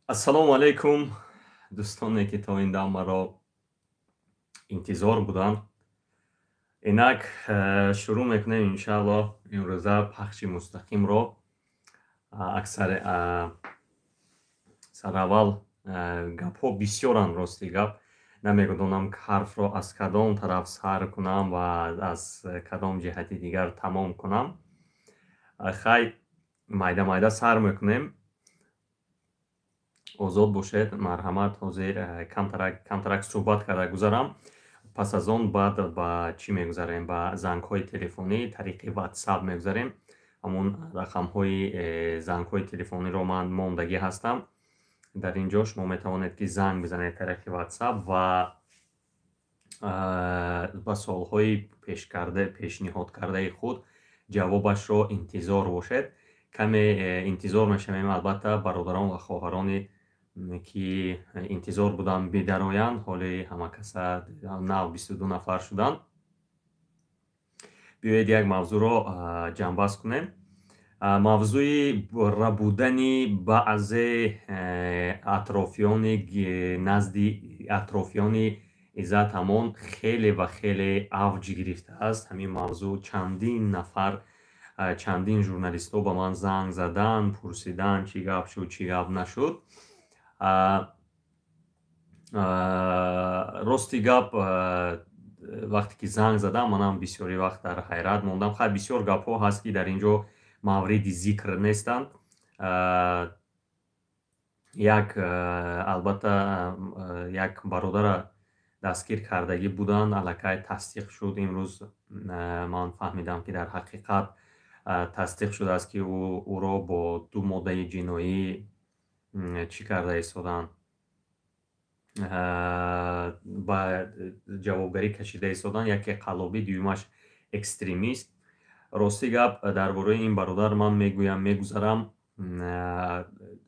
Ассалому алайкум, дӯстоне, ки то ин дам маро интизор буданд. Инак шурӯъ мекунем, иншааллоҳ, имрӯза пахши мустақимро. Аксар сараввал гапҳо бисёранд, рости гап, намедонам ҳарфро аз кадом тараф сар кунам ва аз кадом ҷиҳати дигар тамом кунам. Хай, майда майда сар мекунем. Озод бошед, марҳамат. Ҳозир камтарак суҳбат карда гузарам, пас аз он баъд ба чӣ мегузарем? Ба зангҳои телефонӣ тариқи Ватсап мегузарем. Ҳамун рақамҳои зангҳои телефониро ман мондагӣ ҳастам дар ин ҷо. Шумо метавонед, ки занг бизанед тариқи Ватсап ва ба суолҳои пешниҳодкардаи худ ҷавобашро интизор бошед. Каме интизор мешавем, албатта, бародарон ва хоҳароне, ки интизор буданд, бидароянд. Ҳоли ҳама каса нав 22 нафар шуданд. Биёед, як мавзӯъро ҷамъбаст кунем, мавзӯи рабудани баъзе атрофиёни назди атрофиёни Иззат Амон хеле ва хеле авҷ гирифтааст. Ҳамин мавзӯъ чандин нафар, чандин журналистҳо ба ман занг заданд, пурсиданд, чӣ гап шуд, чӣ гап нашуд. Рости гап, вақте ки занг задам, манам бисёри вақт дар ҳайрат мондам. Хай, бисёр гапҳо ҳаст, ки дар ин ҷо мавриди зикр нестанд. Як, албатта, як бародара дастгир кардагӣ буданд, аллакай тасдиқ шуд. Имрӯз ман фаҳмидам, ки дар ҳақиқат тасдиқ шудааст, ки ӯро бо ду моддаи ҷиноӣ чӣ карда истоданд, ба ҷавобгарӣ кашида истоданд. Яке қаллобӣ, дуюмаш экстремист. Рости гап, дар бораи ин бародар ман мегӯям, мегузарам.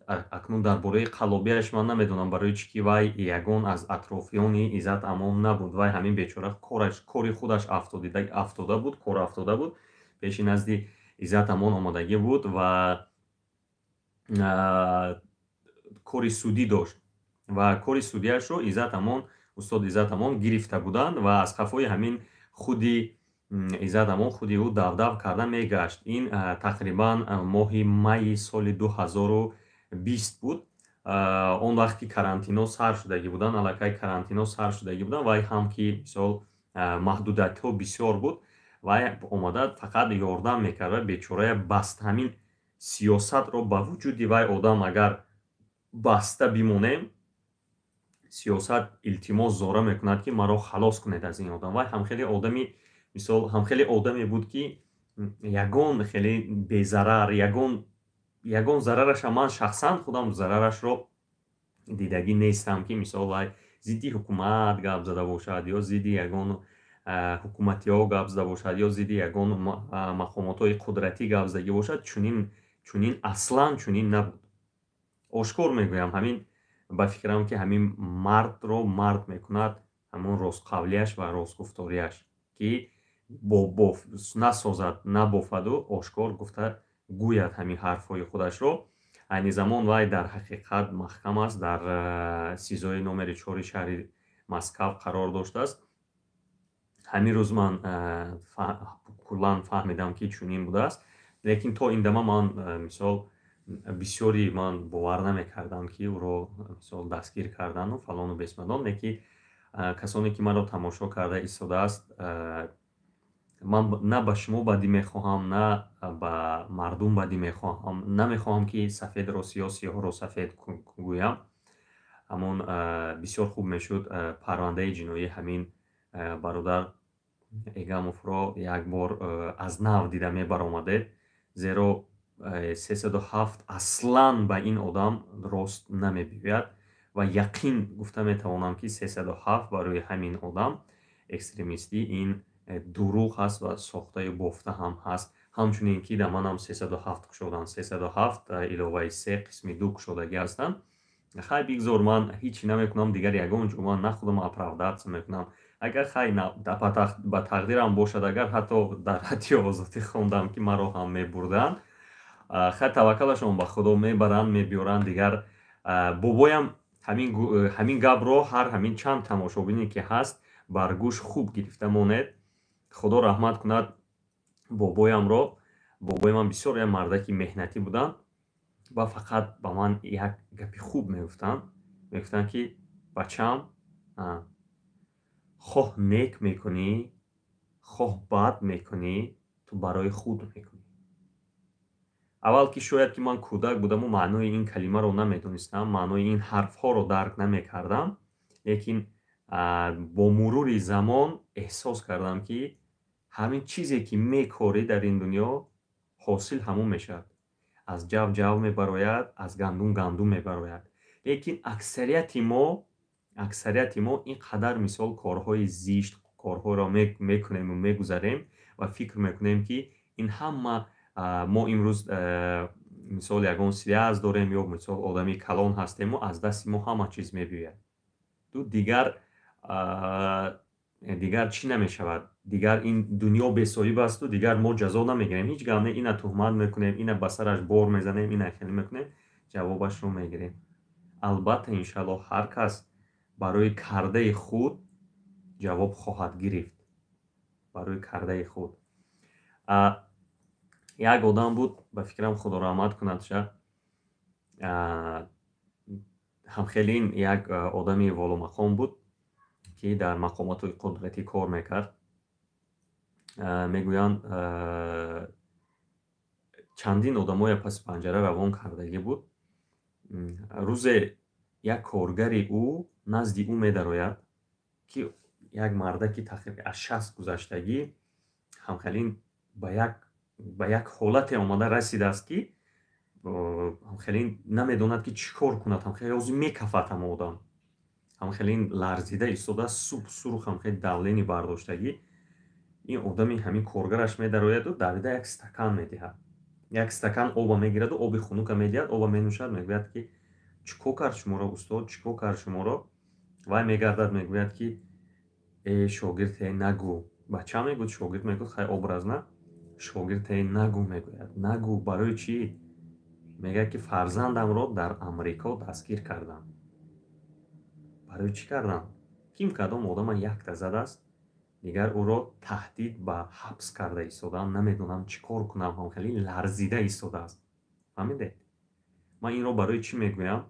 Акнун дар бораи қаллобиаш ман намедонам, барои чӣ ки вай ягон аз атрофиёни Иззат Амон набуд. Вай ҳамин бечора кори худаш афтода буд, кор афтода буд, пеши назди Иззат Амон омодагӣ буд ва кори судӣ дошт ва кори судияшро Иззат Амон, устод Иззат Амон гирифта буданд ва аз қафои ҳамин худи Иззат Амон, худи ӯ давдав карда мегашт. Ин тақрибан моҳи майи соли 2020 буд, он вақт ки карантино сар шудагӣ буданд, аллакай карантино сар шудагӣ буданд. Вай ҳам ки мисол маҳдудиятҳо бисёр буд, вай омада фақат ёрдам мекард ва бечорая баст. Ҳамин сиёсатро ба вуҷуди вай одам агар баста бимонем, сиёсат илтимос зора мекунад, ки маро халос кунед аз ин одам. Вай ҳам хеле одами, мисол, ҳам хеле одаме буд, ки ягон хеле безарар, ягон зарараша ман шахсан худам зарарашро дидагӣ нестам, ки мисол вай зидди ҳукумат гап зада бошад ё зидди ягон ҳукуматиҳо гап зада бошад ё зидди ягон мақомотҳои қудратӣ гап задагӣ бошад. Чунин аслан чунин набуд. Ошкор мегӯям, ҳамин ба фикрам, ки ҳамин мардро мард мекунад ҳамон ростқавлияш ва ростгуфторияш, ки насозад, набофаду ошкор гуфта гӯяд ҳамин ҳарфҳои худашро. Айни замон вай дар ҳақиқат маҳкам аст, дар СИЗОи номери 4-и шаҳри Москав қарор доштааст. Ҳамин рӯз ман куллан фаҳмидам, ки чунин будааст, лекин то ин дама ман, мисол, бисёри ман бовар намекардам, ки ӯро, мисол, дастгир кардану фалону бесмадон. Лекин касоне, ки маро тамошо карда истодааст, ман на ба шумо бадӣ мехоҳам, на ба мардум бадӣ мехоҳам. Намехоҳам, ки сафедро сиёҳ, сиёҳро сафед гӯям. Ҳамон бисёр хуб мешуд, парвандаи ҷиноии ҳамин бародар Эгамовро як бор аз нав дида мебаромадед, зеро 307 аслан ба ин одам рост намебиёяд ва яқин гуфта метавонам, ки 307 барои ҳамин одам экстремистӣ ин дурӯғ ҳаст ва сохтаю бофта ҳам ҳаст. Ҳамчунин ки дар манам 307 кушоданд, 307 иловаи 3 қисми 2 кушодагӣ ҳастанд. Хай, бигзор, ман ҳичи намекунам дигар, ягон ҷо ман на худам оправдаться мекунам. Агар, хай, ба тақдирам бошад, агар ҳатто дар Радио Озодӣ хондам, ки маро ҳам мебурданд, хай, таваккалашон ба Худо, мебаранд, мебиёранд дигар. Бобоям ҳамин гапро ҳар ҳамин чанд тамошобине ки ҳаст, бар гӯш хуб гирифта монед. Худо раҳмат кунад бобоямро. Бобои ман бисёр як мардаки меҳнатӣ буданд ва фақат ба ман як гапи хуб мегуфтанд. Мегуфтанд, ки бачам, хоҳ нек мекунӣ, хоҳ бад мекунӣ, ту барои худ мекунӣ. Аввал ки шояд ки ман кӯдак будаму маънои ин калимаро намедонистам, маънои ин ҳарфҳоро дарк намекардам, лекин бо мурури замон эҳсос кардам, ки ҳамин чизе ки мекорӣ дар ин дунё, ҳосил ҳамон мешавад. Аз ҷав ҷав мебарояд, аз гандум гандум мебарояд. Лекин аксарияти мо ин қадар, мисол, корҳои зишт, корҳоро мекунему мегузарем ва фикр мекунем, ки ин ҳама мо имрӯз, мисол, ягон связь дорем ё, мисол, одами калон ҳастему аз дасти мо ҳама чиз мебиёяд. Ду дигар чӣ намешавад, дигар ин дунё бесоҳиб асту дигар мо ҷазо намегирем. Ҳеҷ гап не, ина туҳмат мекунем, ина ба сараш бор мезанем, ина хеле мекунем, ҷавобашро мегирем. Албатта, иншаллоҳ, ҳар кас барои кардаи худ ҷавоб хоҳад гирифт, барои кардаи худ. Як одам буд, ба фикрам, Худо раҳмат кунадша, ҳамхелин як одами воломақом буд, ки дар мақомоти қудратӣ кор мекард. Мегӯянд, чандин одамоя паси панҷара равон кардагӣ буд. Рӯзе як коргари ӯ назди ӯ медарояд, ки як мардаки тақрибан аз 60 гузаштагӣ, ҳамхелин ба як ҳолате омада расидааст, ки ҳамхелин намедонад, ки чӣ кор кунад. Ҳамхеле ҳозир мекафад ҳама одам, ҳамхелин ларзида истодааст, суб сурх, ҳамхел давление бардоштагӣ. Ин одами ҳамин коргараш медарояду давида як стакан медиҳад, як стакан оба мегираду оби хунука медиҳад, оба менӯшад. Мегӯяд, ки чӣ кор кард шуморо, устод, чӣ кор кард шуморо? Вай мегардад, мегӯяд, ки э, шогирде, нагӯ, бача, мегӯяд, шогирд мегӯяд, хай, образно, шогирде, нагӯ, мегӯяд, нагӯ. Барои чӣ? Мегӯяд, ки фарзандамро дар Амрико дастгир кардам. Барои чӣ кардам? Ким кадом одама якта задааст, дигар ӯро таҳдид ба ҳабс карда истодаам, намедонам чӣ кор кунам. Ҳамхеле ларзида истодааст. Фаҳмидед, ман инро барои чӣ мегӯям?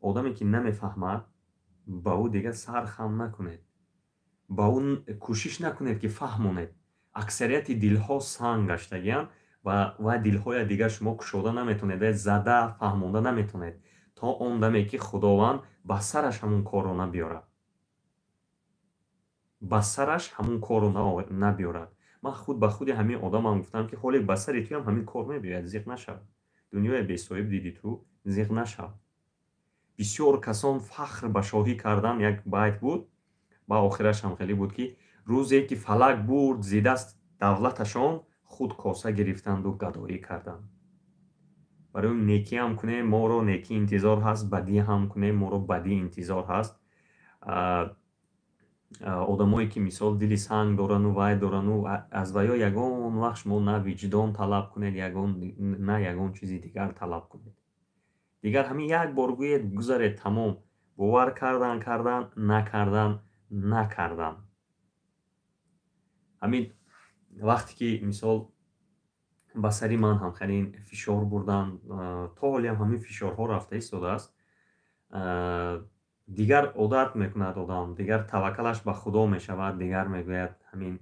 Одаме ки намефаҳмад, ба ӯ дигар сар хам накунед, ба ӯ кӯшиш накунед, ки фаҳмонед. Аксарияти дилҳо санг гаштагианд ва дилҳоя дигар шумо кушода наметонед, зада фаҳмонда наметонед, то он даме ки Худованд ба сараш ҳамун корро набиёрад, ба сараш ҳамун корро набиёрад. Ман худ ба худи ҳамин одамам гуфтам, ки ҳоле ба сари туям ҳамин кор мебиёяд, зиқ нашав. Дунёе бесоҳиб диди ту, зиқ нашав. Бисёр касон фахр ба шоҳӣ кардан. Як байт буд, ба охираш ҳам хеле буд, ки рӯзе ки фалак бурд зи даст давлаташон, худ коса гирифтанду гадоӣ карданд. Барои некӣ ҳам кунем, моро некӣ интизор ҳаст, бадӣ ҳам кунем, моро бадӣ интизор ҳаст. Одамое ки, мисол, дили санг дорану вай дорану, аз ваё ягон вақт шумо на виҷдон талаб кунед, ягон на ягон чизи дигар талаб кунед. Дигар ҳамин як бор гӯед, гузаред, тамом. Бовар кардан кардан, накардан накардан. Ҳамин вақте ки, мисол, ба сари ман ҳам хеле фишор бурдан, то ҳолиам ҳамин фишорҳо рафта истодааст. Дигар одат мекунад одам, дигар таваккалаш ба Худо мешавад, дигар мегӯяд, ҳамин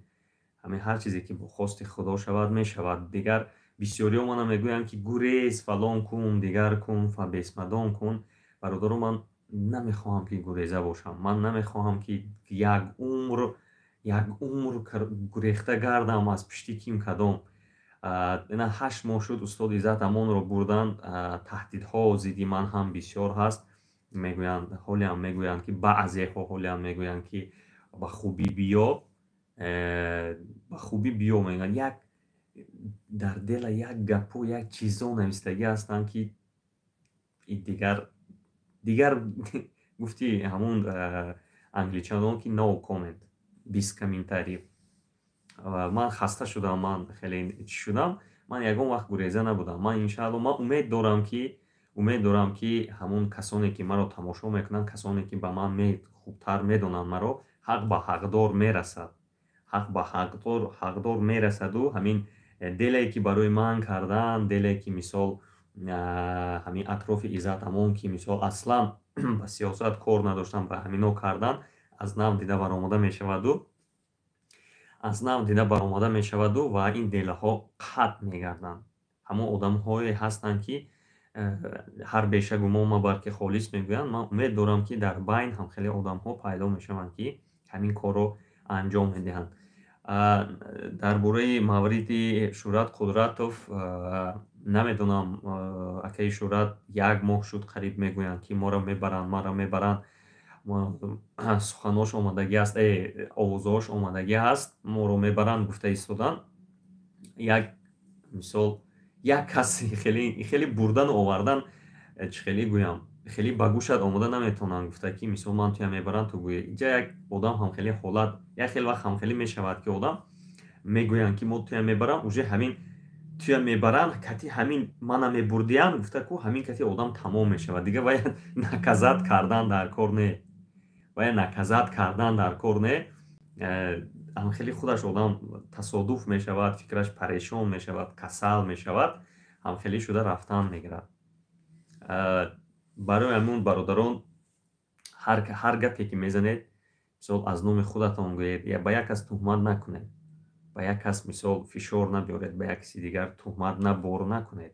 ҳар чизе ки бо хости Худо шавад, мешавад. Дигар бисёриҳо мана мегӯянд, ки гурез, фалон кун, дигар кун, бесмадон кун. Бародаро, ман намехоҳам, ки гуреза бошам. Ман намехоҳам, ки як умр гурехта гардам аз пишти ким кадом. Ина 8 моҳ шуд, устод Иззат Амонро бурдан. Таҳдидҳо зидди ман ҳам бисёр ҳаст. Мегӯянд, ҳолиам мегӯянд, ки баъзеҳо ҳолиам мегӯянд, ки ба хубӣ биё, ба хубӣ биё, мегӯянд. Як дар дела як гапҳо, як чизо навистагӣ ҳастанд, ки дигар гуфти ҳамун англичанон, ки no comment, без комментариев. Ман хаста шудам, ман хеле чӣ шудам. Ман ягон вақт гуреза набудам. Ман, иншаалло, ман умед дорам, ки Умед дорам, ки ҳамун касоне, ки маро тамошо мекунанд, касоне, ки ба ман хубтар медонанд маро, ҳақ ба ҳақдор мерасад, ҳақ ба ҳақдор мерасаду ҳамин деле, ки барои ман кардан, деле, ки мисол ҳамин атрофи Иззат Амон, ки мисол аслан ба сиёсат кор надоштан, ба ҳамино кардан, аз нав дида баромада мешаваду аз нав дида баромада мешаваду ва ин делаҳо қатъ мегарданд. Ҳамон одамҳое ҳастанд, ки ҳар беша гумон мабар, ки холис мегӯянд. Ман умед дорам, ки дар байн ҳам хеле одамҳо пайдо мешаванд, ки ҳамин корро анҷом медиҳанд. Дар бораи мавриди Шӯҳрат Қудратов намедонам. Акаи Шӯҳрат як моҳ шуд қариб, мегӯянд, ки моро мебаранд, маро мебаранд. Суханош омадагӣ аст, овозҳош омадагӣ аст, моро мебаранд гуфта истоданд. Як мисол, як каси хеле бурдану овардан, чӣ хеле гӯям, хеле ба гӯшат омода наметавонанд гуфта, ки мисол ман туя мебарам, ту гӯӣ. Инҷа як одам ҳам хеле ҳолат, як хел вақт ҳам хеле мешавад, ки одам мегӯянд, ки мо туя мебарам, уже ҳамин туя мебаранд кати ҳамин мана мебурдиянд гуфта ку, ҳамин кати одам тамом мешавад. Дигар вая наказать кардан дар кор не, вая наказать кардан дар кор не. Хеле худаш одам тасодуф мешавад, фикраш парешон мешавад, касал мешавад, ҳамхелӣ шуда рафтан мегирад. Барои ҳамун, бародарон, ҳар гапе ки мезанед, мисол, аз номи худатон гӯед, ба як кас туҳмат накунед, ба як кас мисол фишор набиёред, ба як каси дигар туҳмат набор накунед.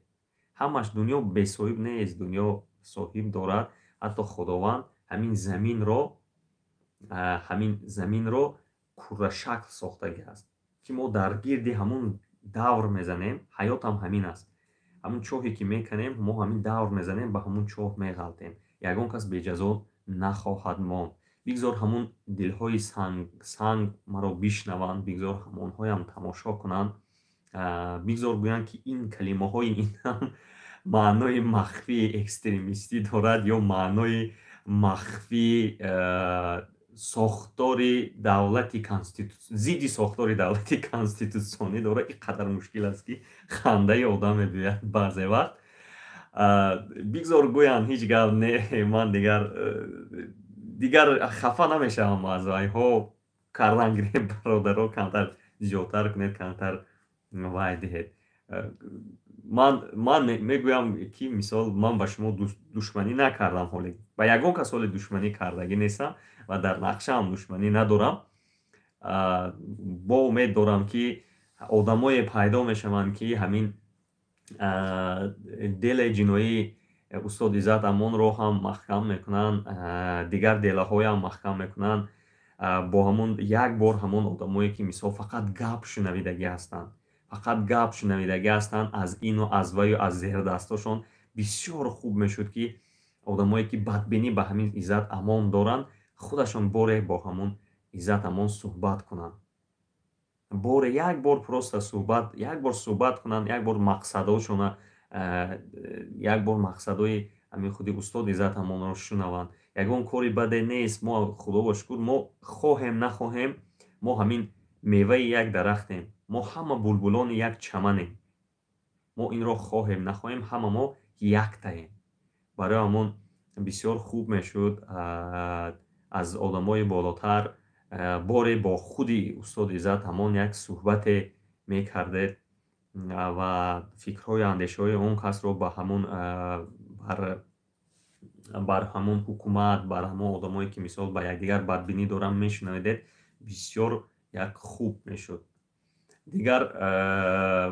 Ҳамаш дунё бесоҳиб нест, дунё соҳиб дорад. Ҳатто Худованд ҳамин заминро куррашакл сохтагӣ аст, ки мо дар гирди ҳамун давр мезанем. Ҳаётам ҳамин аст. Ҳамун чоҳе ки меканем, мо ҳамин давр мезанем, ба ҳамун чоҳ меғалтем. Ягон кас беҷазо нахоҳад монд. Бигзор ҳамун дилҳои санг маро бишнаванд, бигзор ҳамонҳоям тамошо кунанд, бигзор гӯянд, ки ин калимаҳои инам маънои махфии экстремистӣ дорад ё маънои махфии сохтори давлати зидди сохтори давлати конститутсионӣ дорад. Ин қадар мушкил аст, ки хандаи одам мебиёяд баъзе вақт. Бигзор гӯянд, ҳеҷ гап не. Ман дигар хафа намешавам аз вайҳо. Кардан гирем, бародаро, камтар зиёдтар кунед, камтар вай диҳед. Ман мегӯям, ки мисол ман ба шумо душманӣ накардам, ҳоле ба ягон кас ҳоле душманӣ кардагӣ нестам ва дар нақшаам душманӣ надорам. Бо умед дорам, ки одамое пайдо мешаванд, ки ҳамин дели ҷиноии устод Иззат Амонро ҳам маҳкам мекунанд, дигар делаҳоям маҳкам мекунанд. Бо ҳамун як бор ҳамон одамое, ки мисол фақат гап шунавидагӣ ҳастанд, фақат гап шунавидагӣ ҳастанд аз ину аз ваю аз зердастошон, бисёр хуб мешуд, ки одамое, ки бадбинӣ ба ҳамин Иззат Амон доранд, худашон боре бо ҳамун Иззат Амон суҳбат кунанд, боре як бор просто суҳбат, як бор суҳбат кунанд, як бор мақсадошона, як бор мақсадҳои ҳамин худи устод Иззат Амонро шунаванд. Ягон кори баде нест. Мо, Худоро шукр, мо хоҳем нахоҳем, мо ҳамин меваи як дарахтем, мо ҳама булбулони як чаманем. Мо инро хоҳем нахоҳем, ҳама мо яктаем. Барои ҳамон бисёр хуб мешуд аз одамои болотар боре бо худи устод Иззат Амон як суҳбате мекардед ва фикрҳою андешаҳои он касро ба ҳамун бар ҳамон ҳукумат, бар ҳамон одамое, ки мисол ба якдигар бадбинӣ доранд, мешунавидед, бисёр як хуб мешуд. Дигар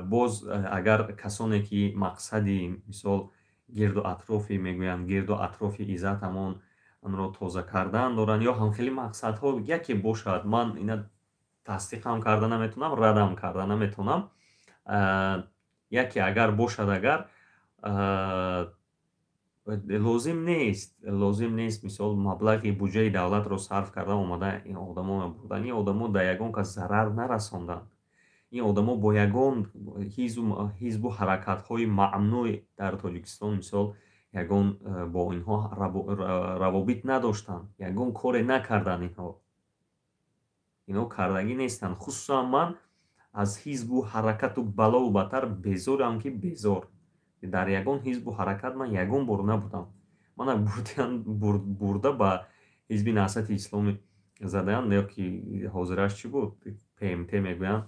боз агар касоне, ки мақсади мисол гирду атрофи, мегӯянд, гирду атрофи Иззат Амон онро тоза кардан доранд ё ҳамхели мақсадҳо яке бошад, ман ина тасдиқам карда наметавонам, радам карда наметавонам. Яке агар бошад, агар лозим нест, лозим нест мисол маблағи буҷаи давлатро сарф карда омада ин одаморо бурдан. Ин одамо да ягон кас зарар нарасонданд. Ин одамо бо ягон ҳизбу ҳаракатҳои мамнӯъ дар Тоҷикистон мисол ягон бо инҳо равобит надоштанд, ягон коре накарданд. Инҳо кардагӣ нестанд. Хусусан ман аз ҳизбу ҳаракату балову батар безорам, ки безор. Дар ягон ҳизбу ҳаракат ман ягон бор набудам. Мана бурда ба ҳизби Наҳзати Исломӣ заданд, ё ки ҳозираш чӣ буд, ПМТ мегӯянд,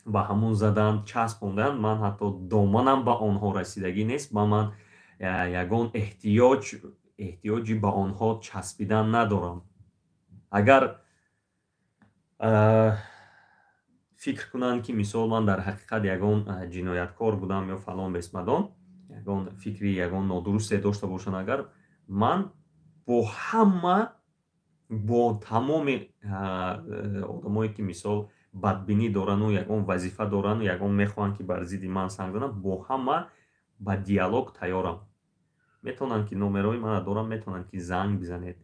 ба ҳамун заданд, часпонданд. Ман ҳатто доманам ба онҳо расидагӣ нест, ба ман ягон эҳтиёҷи ба онҳо часпидан надорам. Агар фикр кунанд, ки мисол ман дар ҳақиқат ягон ҷинояткор будам ё фалон бесмадон, ягон фикри ягон нодурусте дошта бошанд, агар ман бо ҳама, бо тамоми одамое, ки мисол бадбинӣ дорану ягон вазифа дорану ягон мехоҳанд, ки бар зидди ман санг зананд, бо ҳама ба диалог тайёрам. Метавонанд, ки номерҳои мана дорам, метавонанд, ки занг бизанед.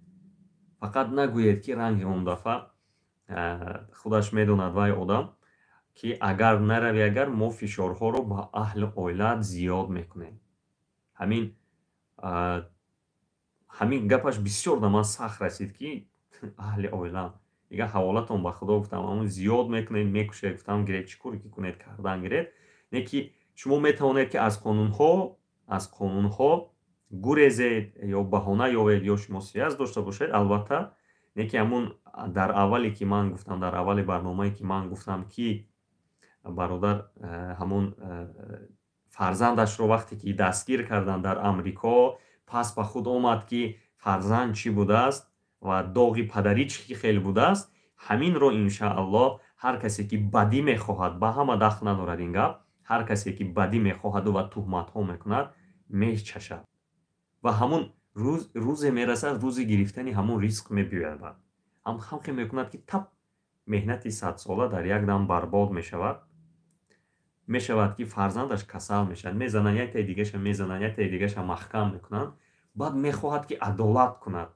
Фақат нагӯед, ки ранги он дафъа худаш медонад вай одам, ки агар наравӣ, агар мо фишорҳоро ба аҳли оилаат зиёд мекунем. Ҳамин гапаш бисёр ба ман сахт расид, ки аҳли оилаам дигар ҳаволатон ба Худо, гуфтам, ҳамун зиёд мекунед, мекушед, гуфтам, гиред, чӣ коре ки кунед, кардан гиред. Не ки шумо метавонед, ки аз қонунҳо гурезед ё баҳона ёбед, ё шумо связь дошта бошед, албатта. Не ки ҳамун дар аввале, ки ман гуфтам, дар аввали барномае, ки ман гуфтам, ки бародар ҳамун фарзандашро вақте ки дастгир карданд дар Амрико, пас ба худ омад, ки фарзанд чӣ будааст ва доғи падарӣ чӣ хел будааст. Ҳаминро, иншааллоҳ, ҳар касе ки бадӣ мехоҳад, ба ҳама дахл надорад ин гап, ҳар касе ки бадӣ мехоҳаду ва туҳматҳо мекунад, мечашад ва ҳамун рӯзе мерасад, рӯзи гирифтани ҳамун ризқ мебиёяд. Баъд ҳамхе мекунад, ки тап меҳнати садсола дар як дам барбод мешавад. Мешавад, ки фарзандаш касал мешавад, мезананд, яктаи дигаша мезананд, яктаи дигаша маҳкам мекунанд. Баъд мехоҳад, ки адолат кунад,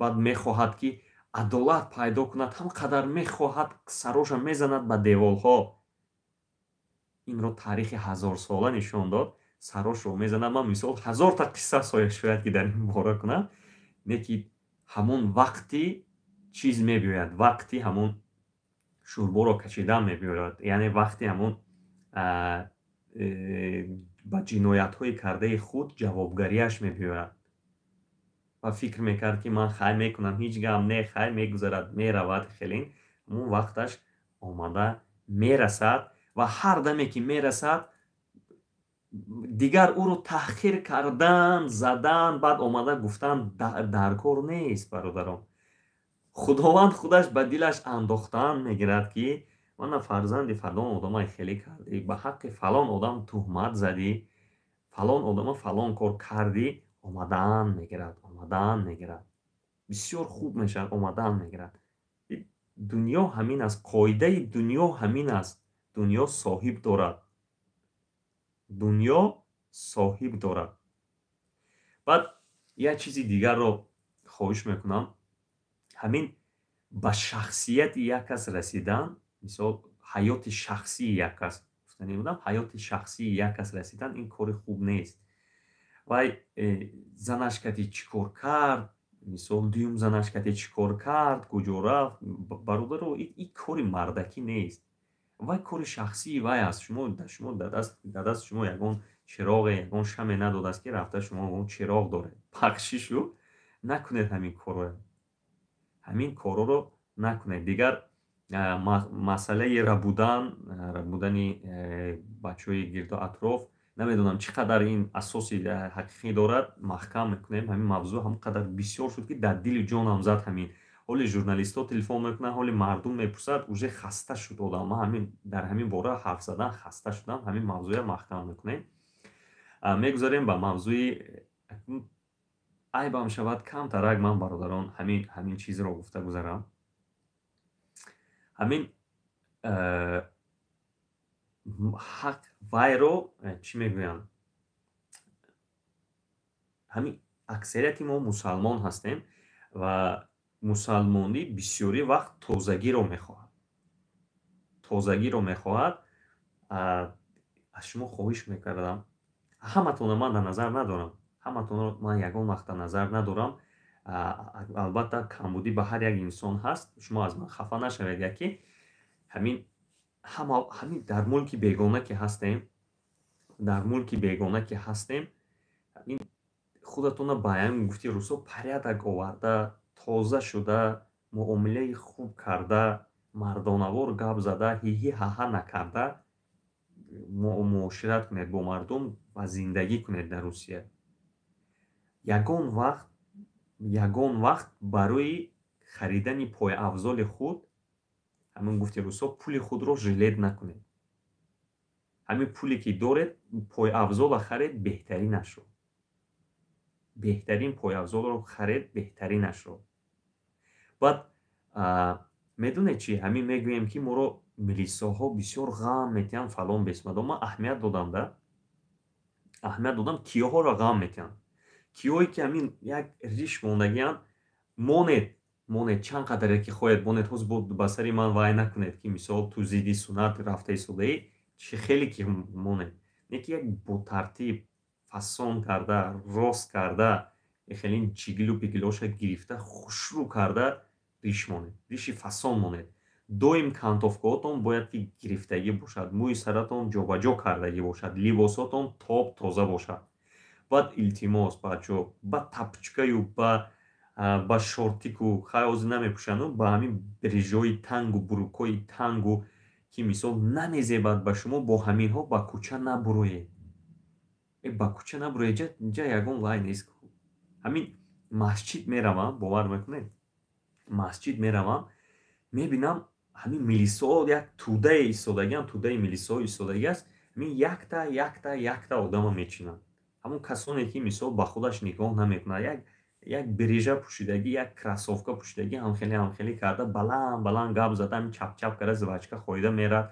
баъд мехоҳад, ки адолат пайдо кунад, ҳам қадар мехоҳад, сароша мезанад ба деворҳо. Инро таърихи ҳазорсола нишон дод. Сарошро мезанад. Ман мисол ҳазорта қисса шояд, ки дар ин бора кунам, не ки ҳамон вақти чиз мебиёяд, вақти ҳамон шӯрборо кашидан мебиёяд, яъне вақти ҳамон ба ҷиноятҳои кардаи худ ҷавобгарияш мебиёяд. Ва фикр мекард, ки ман хай мекунам, ҳеҷ гап не, хай мегузарад, меравад. Хелин ҳамон вақташ омада мерасад ва ҳар даме ки мерасад, дигар ӯро таҳқир кардан, задан, баъд омада гуфтан дар кор нест, бародарон. Худованд худаш ба дилаш андохтан мегирад, ки мана фарзанди фалон одамай хеле кардӣ, ба ҳаққи фалон одам туҳмат задӣ, фалон одама фалон кор кардӣ. Омадан мегирад, омадан мегирад, бисёр хуб мешавад, омадан мегирад. Дунё ҳамин аст, қоидаи дунё ҳамин аст. Дунё соҳиб дорад, дунё соҳиб дорад. Баъд як чизи дигарро хоҳиш мекунам. Ҳамин ба шахсияти як кас расидан, мисол ҳаёти шахсии як кас гуфтанӣ будам, ҳаёти шахсии як кас расидан ин кори хуб нест. Вай занаш кати чӣ кор кард, мисол дуюм занаш кати чӣ кор кард, куҷо рафт, бародаро, ин кори мардакӣ нест. Вай кори шахсии вай аст. Шумо дар дасти шумо ягон чироғе, ягон шаме надодааст, ки рафта шумо чироғ доред. Бахшишу, накунед ҳамин корро, ҳамин корҳоро накунед. Дигар масъалаи рабудан, рабудани бачаҳои гирду атроф, намедонам, чӣ қадар ин асоси ҳақиқӣ дорад, маҳкам мекунем ҳамин мавзӯъ. Ҳамон қадар бисёр шуд, ки дар дили ҷонам зад ҳамин. Ҳоли журналистҳо телефон мекунанд, ҳоли мардум мепурсад, уже хаста шуд одам. Ман ҳамин дар ҳамин бора ҳарф задан хаста шудам. Ҳамин мавзӯъя маҳкам мекунем. Мегузарем ба мавзӯи айбам шавад камтарак. Ман, бародарон, ҳамин чизро гуфта гузарам. Ҳамин ҳақ вайро чӣ мегӯянд, ҳамин аксарияти мо мусалмон ҳастем ва мусалмонӣ бисёри вақт тозагиро мехоҳад, тозагиро мехоҳад. Аз шумо хоҳиш мекардам, ҳаматонро ман дар назар надорам, ҳаматонро ман ягон вақт дар назар надорам. Албатта, камбудӣ ба ҳар як инсон ҳаст, шумо аз ман хафа нашавед. Яке ҳамин ҳамин дар мулки бегона ки ҳастем. Дар мулки бегона ки ҳастем, ин худатонро ба ҳамин гуфти русо порядок оварда, тоза шуда, муомилаи хуб карда, мардонавор гап зада, ҳиҳи ҳаҳа накарда муошират кунед бо мардум ва зиндагӣ кунед дар Русия. Ягон вақт барои харидани пойафзоли худ, ҳамин гуфти русо, пули худро жалеть накунед. Ҳамин пуле ки доред, пойафзола харед, беҳтаринашро, беҳтарин пойафзолро харед, беҳтаринашро. Баъд медонед чӣ? Ҳамин мегӯем, ки моро милисоҳо бисёр ғам метиҳанд, фалон бесмадон. Ман аҳамият додам да, аҳамият додам, киёҳоро ғам метиҳанд? Киёе ки ҳамин як риш мондагианд. Монед, монед, чанд қадаре ки хоҳед монед. Ҳоз ба сари ман вай накунед, ки мисол ту зидди суннат рафта истодаӣ. Чӣ хеле ки монед, не ки як ботартиб, фасон карда, рост карда, хеле чигилу пигилоша гирифта, хушрӯ карда риш монед, риши фасон монед. Доим кантовкаҳотон бояд ки гирифтагӣ бошад, мӯи саратон ҷобаҷо кардагӣ бошад, либосотон тоб тоза бошад. Баъд илтимос, бачаҳо, ба тапочкаю ба шортику, хай, ҳозир намепӯшану, ба ҳамин брижои тангу брюкои тангу, ки мисол намезебад ба шумо, бо ҳаминҳо ба кӯча набуроед. Ба кӯча набуроед, ҷа ягон вай нест. Ҳамин масҷид меравам, бовар мекунед, масҷид меравам, мебинам, ҳамин милисоҳо як тӯдае истодагиам, тӯдаи милисоҳо истодагӣ аст. Ҳамин якта, якта, якта одама мечинанд. Ҳамон касоне ки мисол ба худаш нигоҳ намекунад, як брижа пӯшидагӣ, як кроссовка пӯшидагӣ, ҳамхеле ҳамхеле карда, баланд баланд гап зада, ҳамин чапчап карда, жвачка хоида мерад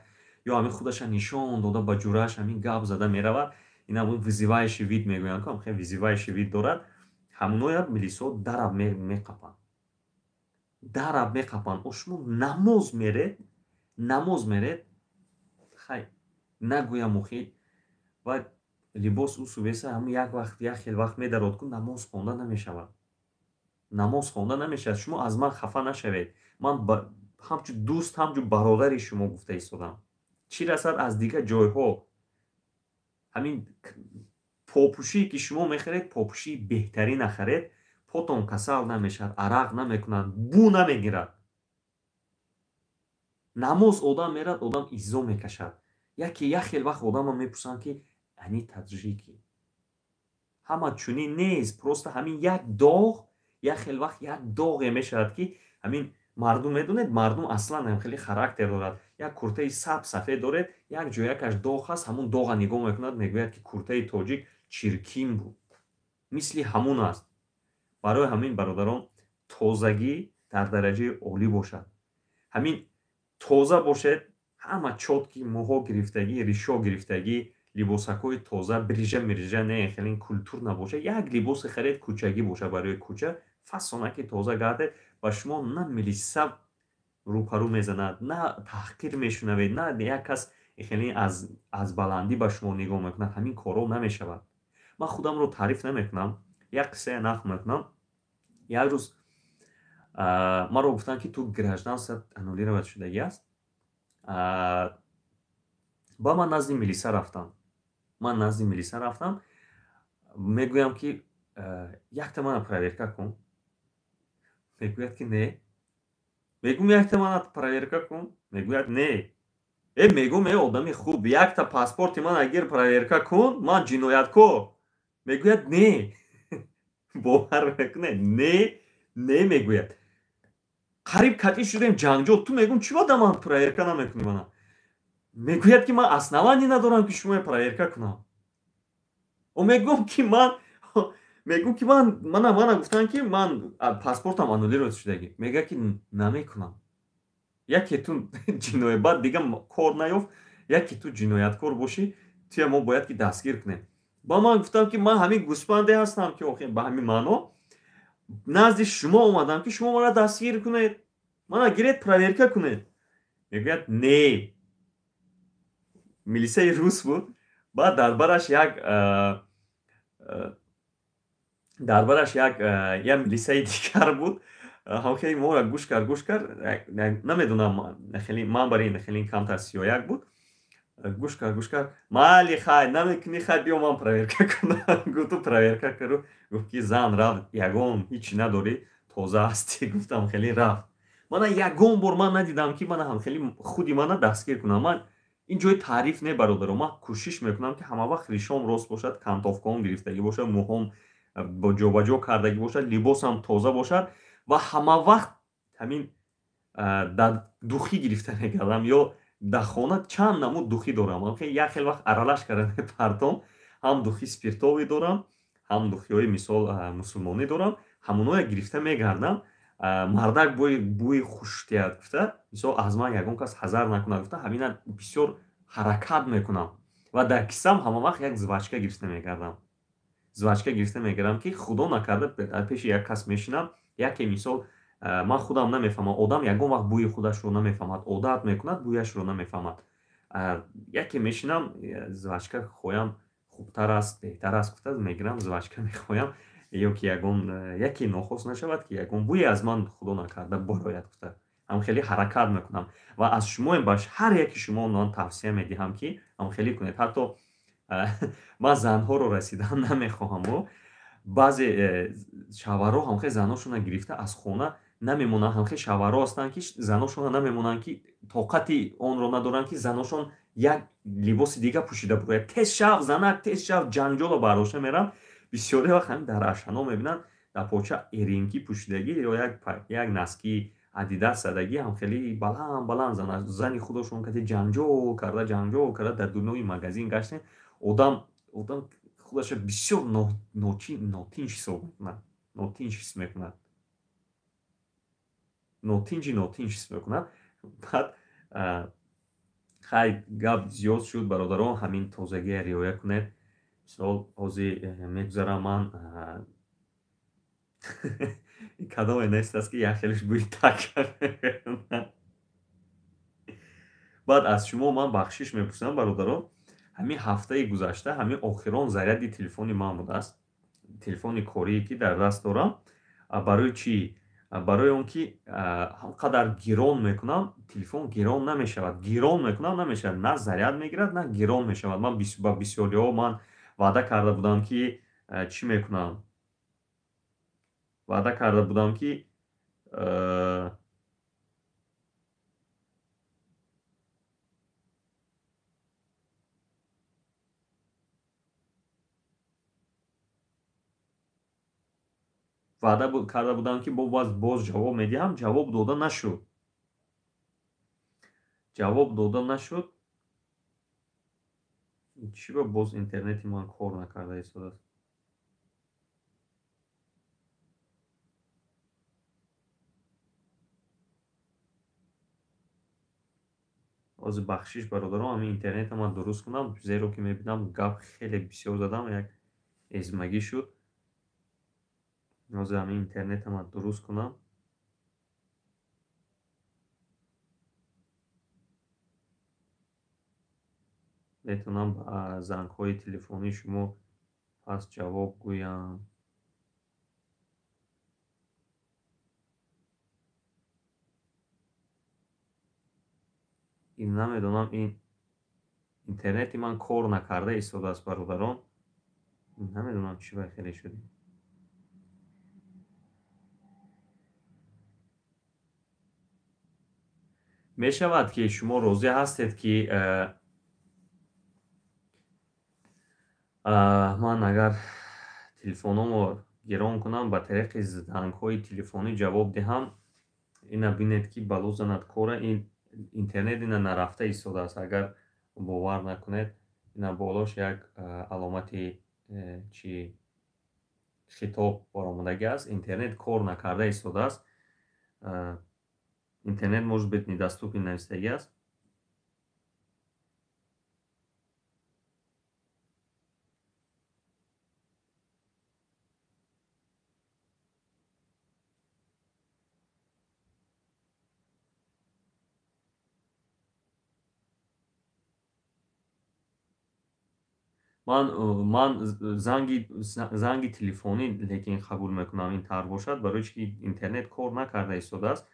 ё ҳамин худаша нишон дода, ба ҷуръаш ҳамин гап зада меравад. Ин ҳамон вызывающий вид мегӯянд ку, ҳамхеле вызывающий вид дорад. Ҳамоноя милисоҳо дараб меқапанд, дараб меқапанд. О, шумо намоз меред, намоз меред, хай, нагӯям охи, ва либос усу веса ҳамн як вақт, як хел вақт медарод ку, намоз хонда намешавад, намоз хонда намешавад. Шумо аз ман хафа нашавед, ман ҳамчун дӯст, ҳамчун бародари шумо гуфта истодам. Чӣ расад аз дигар ҷойҳо, ҳамин попӯшие ки шумо мехаред, попӯшии беҳтарин нахаред, потон касал намешавад, арақ намекунанд, бӯ намегирад. Намоз одам мерад, одам иззо мекашад. Яке як хел вақт одамро мепурсанд, ки они таджики. Ҳама чунин нест, просто ҳамин як доғ, як хел вақт як доғе мешавад, ки ҳамин мардум, медонед, мардум аслан хеле характер дорад. Як куртаи саб сафед доред, як ҷоякаш доғ ҳаст, ҳамун доға нигоҳ мекунад, мегӯяд, ки куртаи тоҷик чиркин буд, мисли ҳамун аст. Барои ҳамин, бародарон, тозагӣ дар дараҷаи олӣ бошад. Ҳамин тоза бошед, ҳама чёткий, мӯҳо гирифтагӣ, ришо гирифтагӣ, либосакҳои тоза, брижа мирижа не, хеле культур набошад. Як либосе харед, кӯчагӣ бошад, барои кӯча фасонаки тоза гардед, ба шумо на милиса рӯпарӯ мезанад, на таҳқир мешунавед, на як кас хеле аз баландӣ ба шумо нигоҳ мекунад. Ҳамин корҳо намешавад. Ман худамро таъриф намекунам, як қиссае нақл мекунам. Як рӯз маро гуфтанд, ки ту гражданство аннулировать шудагӣ аст. Ба ман назди милиса рафтам, ман назди милиса рафтам, мегӯям, ки якта мана проверка кун. Мегӯяд, ки не. Мегӯм, якта мана проверка кун. Мегӯяд, не. Э, мегӯм, э, одами хуб, якта паспорти мана гир, проверка кун, ман ҷинояткор. Мегӯяд, не. Бовар мекунед, не, не мегӯяд. Қариб катӣ шудем, ҷанҷол. Ту, мегӯм, чӣ бада ман проверка намекунӣ мана? Мегӯяд, ки ман основание надорам, ки шумоя проверка кунам. О, мегӯм, ки ман, мегӯм, ки ман мана гуфтам, ки ман паспортам аннулировать шудагӣ. Мегӯяд, ки намекунам. Яке ту ҷиноят, баъд дига кор наёфт, яке ту ҷинояткор бошӣ, туя мо бояд ки дастгир кунем. Ба ман гуфтам, ки ман ҳамин гӯспанде ҳастам, ки охи ба ҳамин маъно назди шумо омадам, ки шумо маро дастгир кунед, мана гиред, проверка кунед. Мегӯяд, не. Милисаи рус буд. Баъд дар бараш як милисаи дигар буд. Ҳамхели моро гӯш кард, гӯш кард, намедонам, хеле ман барои хеле камтар сиёяк буд. Гӯш кард, гӯш кард, майли, хай, намекунӣ, хай, биё, ман проверка кунам, гуфту проверка карду гуфт, ки зан рафт, ягон ҳичи надорӣ, тоза ҳастӣ, гуфтам, хеле рафт. Мана ягон бор ман надидам, ки мана ҳам хеле худи мана дастгир кунам. Ман ин ҷои таъриф не, бародаро, ман кӯшиш мекунам, ки ҳама вақт ришом рост бошад, кантовкаом гирифтагӣ бошад, мӯҳом ҷобаҷо кардагӣ бошад, либосам тоза бошад ва ҳама вақт ҳамин дар духӣ гирифта мекардам ё дар хона чанд намуд духӣ дорам. Як хел вақт аралаш карда мепартом, ҳам духи спиртовӣ дорам, ҳам духиҳои, мисол, мусулмонӣ дорам, ҳамоное гирифта мегардам. Мардак бӯи хуш диҳад гуфта, мисол, аз ман ягон кас ҳазар накунад гуфта, ҳамина бисёр ҳаракат мекунам ва дар кисам ҳама вақт як жвачка гирифта мегардам. Жвачка гирифта мегардам, ки худо накарда дар пеши як кас мешинам, яке, мисол, ман худам намефаҳмам, одам ягон вақт бӯи худашро намефаҳмад, одат мекунад, бӯяшро намефаҳмад. Яке мешинам, жвачка хоям хубтар аст, беҳтар аст гуфта, мегирам, жвачка мехоям, ё ки ягон яке нохост нашавад, ки ягон бӯе аз ман, худо накарда, барояд гуфта, ҳам хеле ҳаракат мекунам. Ва аз шумоем, ба ҳар яки шумо ман тавсия медиҳам, ки ҳам хеле кунед. Ҳатто ман занҳоро расидан намехоҳаму, баъзе шавҳарҳо ҳамхел заношона гирифта аз хона намемонанд. Ҳамхел шавҳарҳо ҳастанд, ки заношона намемонанд, ки тоқати онро надоранд, ки заношон як либоси дига пӯшида бурояд. Тез шав, занак, тез шав, ҷанҷоло бардошта мерам. Бисёре вақт ҳамин дар ашано мебинанд, дар поча эринкӣ пӯшидагӣ ё як носки Адидас задагӣ, ҳам хеле баланд баланд зани худошон кати ҷанҷол карда, ҷанҷол карда дар дунои магазин гаштем. Одам худаша бисёр нотинҷ ҳисоб мекунад, нотинҷ ҳис мекунад, нотинҷи нотинҷ ҳис мекунад. Баъд хай, гап зиёд шуд, бародарон, ҳамин тозагия риоя кунед. Мисол, ҳозир мегузарам ман, кадоме нест аст, ки як хелеш бӯи так. Баъд аз шумо ман бахшиш мепурсам, бародарон. Ҳамин ҳафтаи гузашта ҳамин охирон заряди телефони ман будааст, телефони корие, ки дар даст дорам. Барои чӣ? Барои он ки ҳамқадар гирон мекунам, телефон гирон намешавад, гирон мекунам, намешавад, на заряд мегирад, на гирон мешавад. Ман ба бисёриҳо ман ваъда карда будам, ки чӣ мекунам, ваъда карда будам, ки ваъда карда будам, ки боз ҷавоб медиҳам. Ҷавоб дода нашуд, ҷавоб дода нашуд. Чӣ ба боз интернети ман кор накарда истодааст? Ҳозир, бахшиш, бародарон, ҳамин интернета ман дуруст кунам, зеро ки мебинам, гап хеле бисёр задам, як эзмагӣ шуд. Ҳозир ҳамин интернета ман дуруст кунам. Метавонам ба зангҳои телефонии шумо пас ҷавоб гӯям. Ин намедонам, ин интернети ман кор накарда истодааст, бародарон, намедонам, чӣ ба хеле шуд. Мешавад, ки шумо розӣ ҳастед, ки ман агар телефономо гирон кунам, ба тариқи зангҳои телефонӣ ҷавоб диҳам? Ина бинед, ки бало занад кора, ин интернет ина нарафта истодааст. Агар бовар накунед, ина болош як аломати чи хитоб баромадагӣ аст, интернет кор накарда истодааст, «Интернет может быть недоступен» навистагӣ аст. Ман занги телефонӣ лекин қабул мекунам, ин тавр бошад, барои чи ки интернет кор накарда истодааст.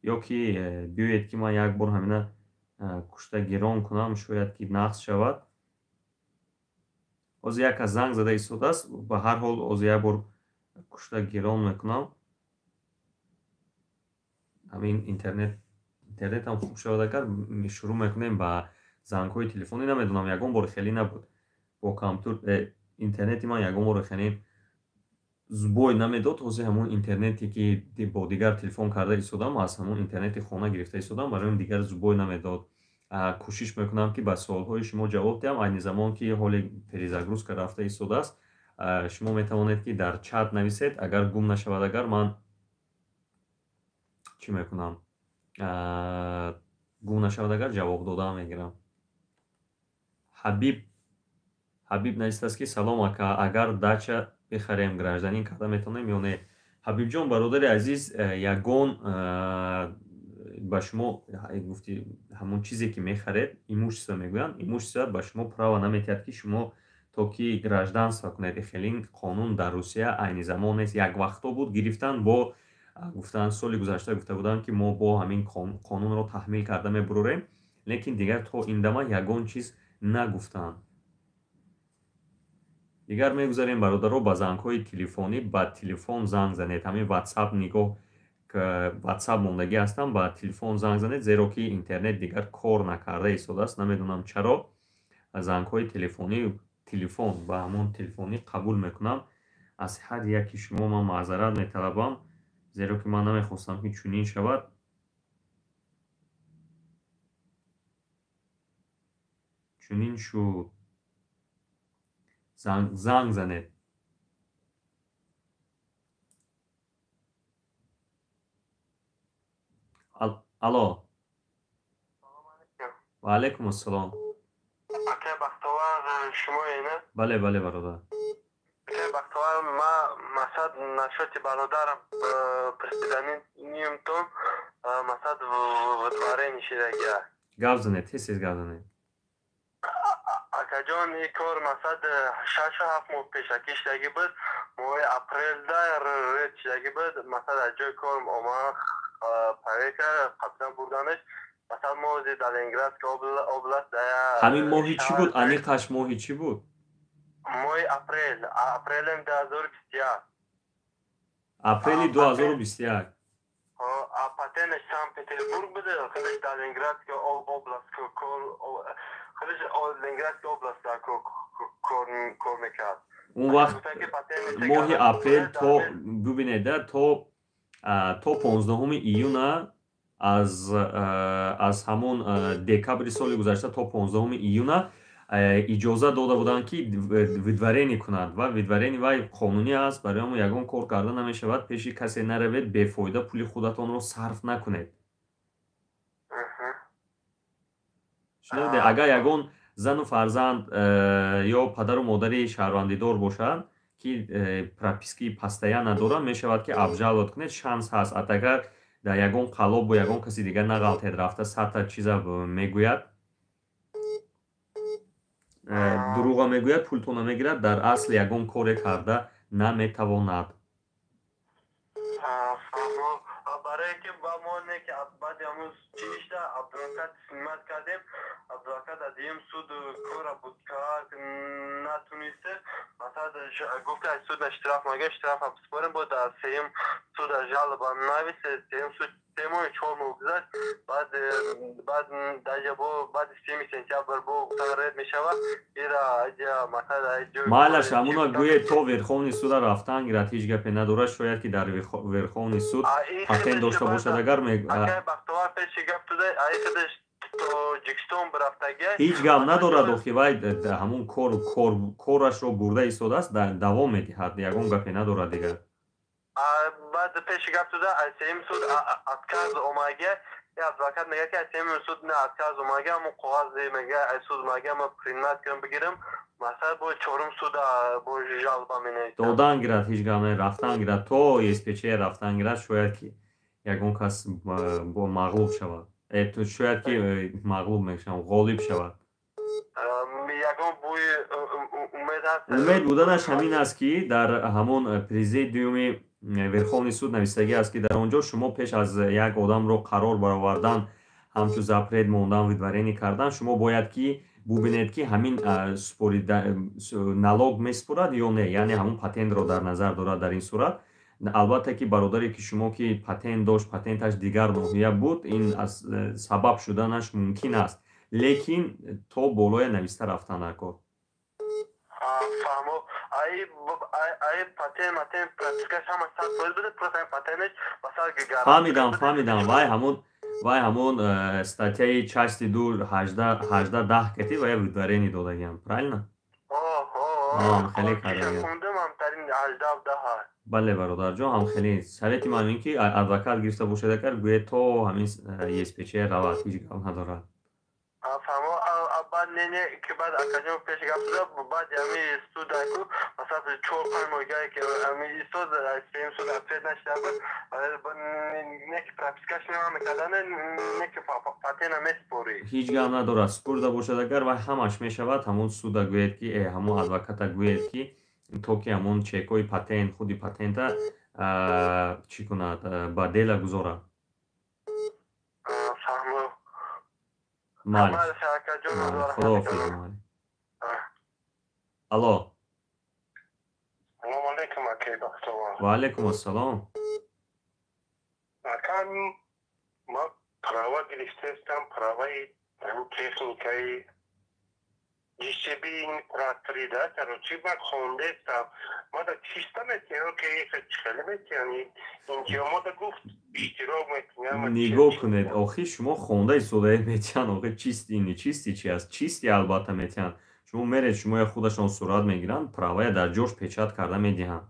Ё ки биёед, ки ман як бор ҳамина Кушта гирон кунам, шояд ки нақс шавад. Ҳозир як кас занг зада истодааст, ба ҳар ҳол ҳозир як бор кушта гирон мекунам. Ҳамин интернетам хуб шавад, агар шурӯъ мекунем ба зангҳои телефонӣ. Намедонам, ягон бор хеле набуд. Бо компютер интернети ман ягон бор хеле сбой намедод. Ҳозир ҳамон интернете ки бо дигар телефон карда истодам, аз ҳамон интернети хона гирифта истодам, барои он дигар сбой намедод. Кӯшиш мекунам, ки ба суолҳои шумо ҷавоб диҳам. Айни замон ки ҳоли перезагрузка рафта истодааст, шумо метавонед, ки дар чат нависед. Агар гум нашавад, агар ман чӣ мекунам, гум нашавад, агар ҷавоб дода мегирам. Ҳабиб навистааст, ки салом, ака, агар дача бихарем, гражданин карда метавонем ё не? Ҳабибҷон, бародари азиз, ягон ба шумо гуфти, ҳамон чизе ки мехаред, имущество мегӯянд, имущество ба шумо право наметиҳад, ки шумо то ки гражданство кунед. Хеле қонун дар Русия айни замон нест. Як вақто буд, гирифтан, бо гуфтан, соли гузашта гуфта буданд, ки мо бо ҳамин қонунро таҳмил карда мебурорем, лекин дигар то ин дама ягон чиз нагуфтанд. Дигар мегузарем, бародаро, ба зангҳои телефонӣ. Ба телефон занг занед. Ҳамин Ватсап нигоҳ, Ватсап мондагӣ ҳастам, ба телефон занг занед, зеро ки интернет дигар кор накарда истодааст. Намедонам чаро. Зангҳои телефонӣ, телефон ба ҳамон телефонӣ қабул мекунам. Аз ҳар яки шумо ман маъзарат металабам, зеро ки ман намехостам, ки чунин шавад. Чунин шуд. Занг занед. Алло, ва алайкум ассалом. Акай Бахтовар, шумое, не? Бале, бале, бародар. Акай Бахтовар, ма масад насчёти бародарам президентимтон, масад выдворение шидагия. Гап занед, тез тез гап занед. Акаҷон, ин кор масад 6-7 моҳ пешакӣ шидагӣ буд. Моҳи апрелда ред шидагӣ буд. Масад аз ҷои кор омад, проверка қабдан бурданаш. Масалан, мо дар Ленинградская область. Ҳамин моҳи чӣ буд? Аниқаш моҳи чӣ буд? Моҳи апрел, апрелем 2021. Апрели 2021. Патенташ Санкт Петербург буде, худаш дар Ленинградская область кор, худаш Ленинградская область кор мекард. Он вақт моҳи апрел то, бубинед, то 15 июна, аз ҳамон декабри соли гузашта то 15 июна иҷоза дода буданд, ки выдворение кунад, ва выдворение вай қонунӣ аст. Барои ҳамон ягон кор карда намешавад. Пеши касе наравед, бефоида пули худатонро сарф накунед. Шунавиде, агар ягон зану фарзанд ё падару модари шаҳрвандидор бошанд, ки прописки постоянно доранд, мешавад, ки обжаловать кунед, шанс ҳаст. Агар дар ягон қалоб бо ягон каси дигар нағалтед, рафта садта чиза мегӯяд, дурӯға мегӯяд, пултона мегирад, дар асл ягон коре карда наметавонад. Барое ки ба мо не ки баъди ҳамун чишта адвокат снимать кардем, адвокат аз дуюм суд кора буд натуниста. Масалан, гуфт, аз суд штраф мага, штрафа биспорем, бо дар сеюм суд жалоба нависе. Сеюм суд 3 моҳ, 4 моҳ гузашт. Баъд даҷа бо баъди 3 сентябр бо гуфтан ред мешавад ира аҷа масалан. Майлаш, ҳамуна гӯе, то Верховный суда рафтан гирад, ҳеҷ гапе надорад. Шояд ки дар Верховный суд патент дошта бошад, агар Бахтовар, пеши гап туда аи Тоҷикистон бирафтагия. Ҳеҷ гап надорад. Охи вай ҳамун корашро бурда истодааст, давом медиҳад, ягон гапе надорад дигар. Баъд пеши гап туда аз сеюм суд отказ омагия. Адвокат мега, ки аз сеюм суд не отказ омагия, ҳамун коғазе мега, аз суд мега, ма принимать кунам, бигирам. Масалан, бо чорум суд бо жалоба менависам. Додан гирад, ҳеҷ гап не, рафтан гирад, то СПЧ рафтан гирад. Шояд ки ягон кас бо мағлуб шавад, шояд ки мағлуб мешавад, ғолиб шавад. Ягон бӯи умед ҳаст? Умед буданаш ҳамин аст, ки дар ҳамон президиуми Верховный суд навистагӣ аст, ки дар он ҷо шумо пеш аз як одамро қарор баровардан ҳамчун запрет мондан, выдворение кардан, шумо бояд ки бубинед, ки ҳамин налог месупорад ё не, яъне ҳамун патентро дар назар дорад дар ин сурат. Албатта ки бародаре ки шумо ки патент дошт, патенташ дигар ноҳия буд, ин аз сабаб шуданаш мумкин аст, лекин то болоя нависта рафтан дар кор. Фаҳмо. Ай патент, матент, пропискаш ҳама 100% буда, просто ай патенташ масалан. Фаҳмидам, фаҳмидам. Вай ҳамун статьяи части ду ҳажда даҳ кати вая выдворение додагиам, правильно? Хеле кардагиам. Бале, бародарҷон, ҳамхеле. Совети ман ин ки адвокат гирифта бошед, агар гӯед, то ҳамин ЕСПЧ равад, ҳеҷ гап надорад. Фаҳмо. Баъд не, ки баъд акаҷон пеш гап шуда, баъди ҳами судаку, масалан, 4-5 моҳ ки ҳами истод, сеюм суд ответ нашида буд, не ки пропискаш намекарда, не ки патента месупорӣ. Ҳеҷ гап надорад, супурда бошад агар, вай ҳамаш мешавад. Ҳамун суда гӯед ки ҳамун адвоката гӯед, ки то ки ҳамун чекҳои патент, худи патента чӣ кунад, ба дела гузорад. Фаҳмо. Майли, худоҳофиз. Майли, алло. Салому алейкум, акай Бахтовар. Ва алейкум ассалом. Ака, ман права гирифтаистам, праваи техникаи ДЖСБ трактори да, короче, ман хондестам. Мада чиста метиҳам, ки хеле метиҳам, инҷо мода гуфт, иштирок мекунам. Нигоҳ кунед, охи, шумо хонда истодаед, метиҳанд. Охи, чистый, нечистый чи аст? Чистый албатта метиҳанд. Шумо меред, шумоя худашон сурат мегиранд, правая дар ҷош печать карда медиҳанд.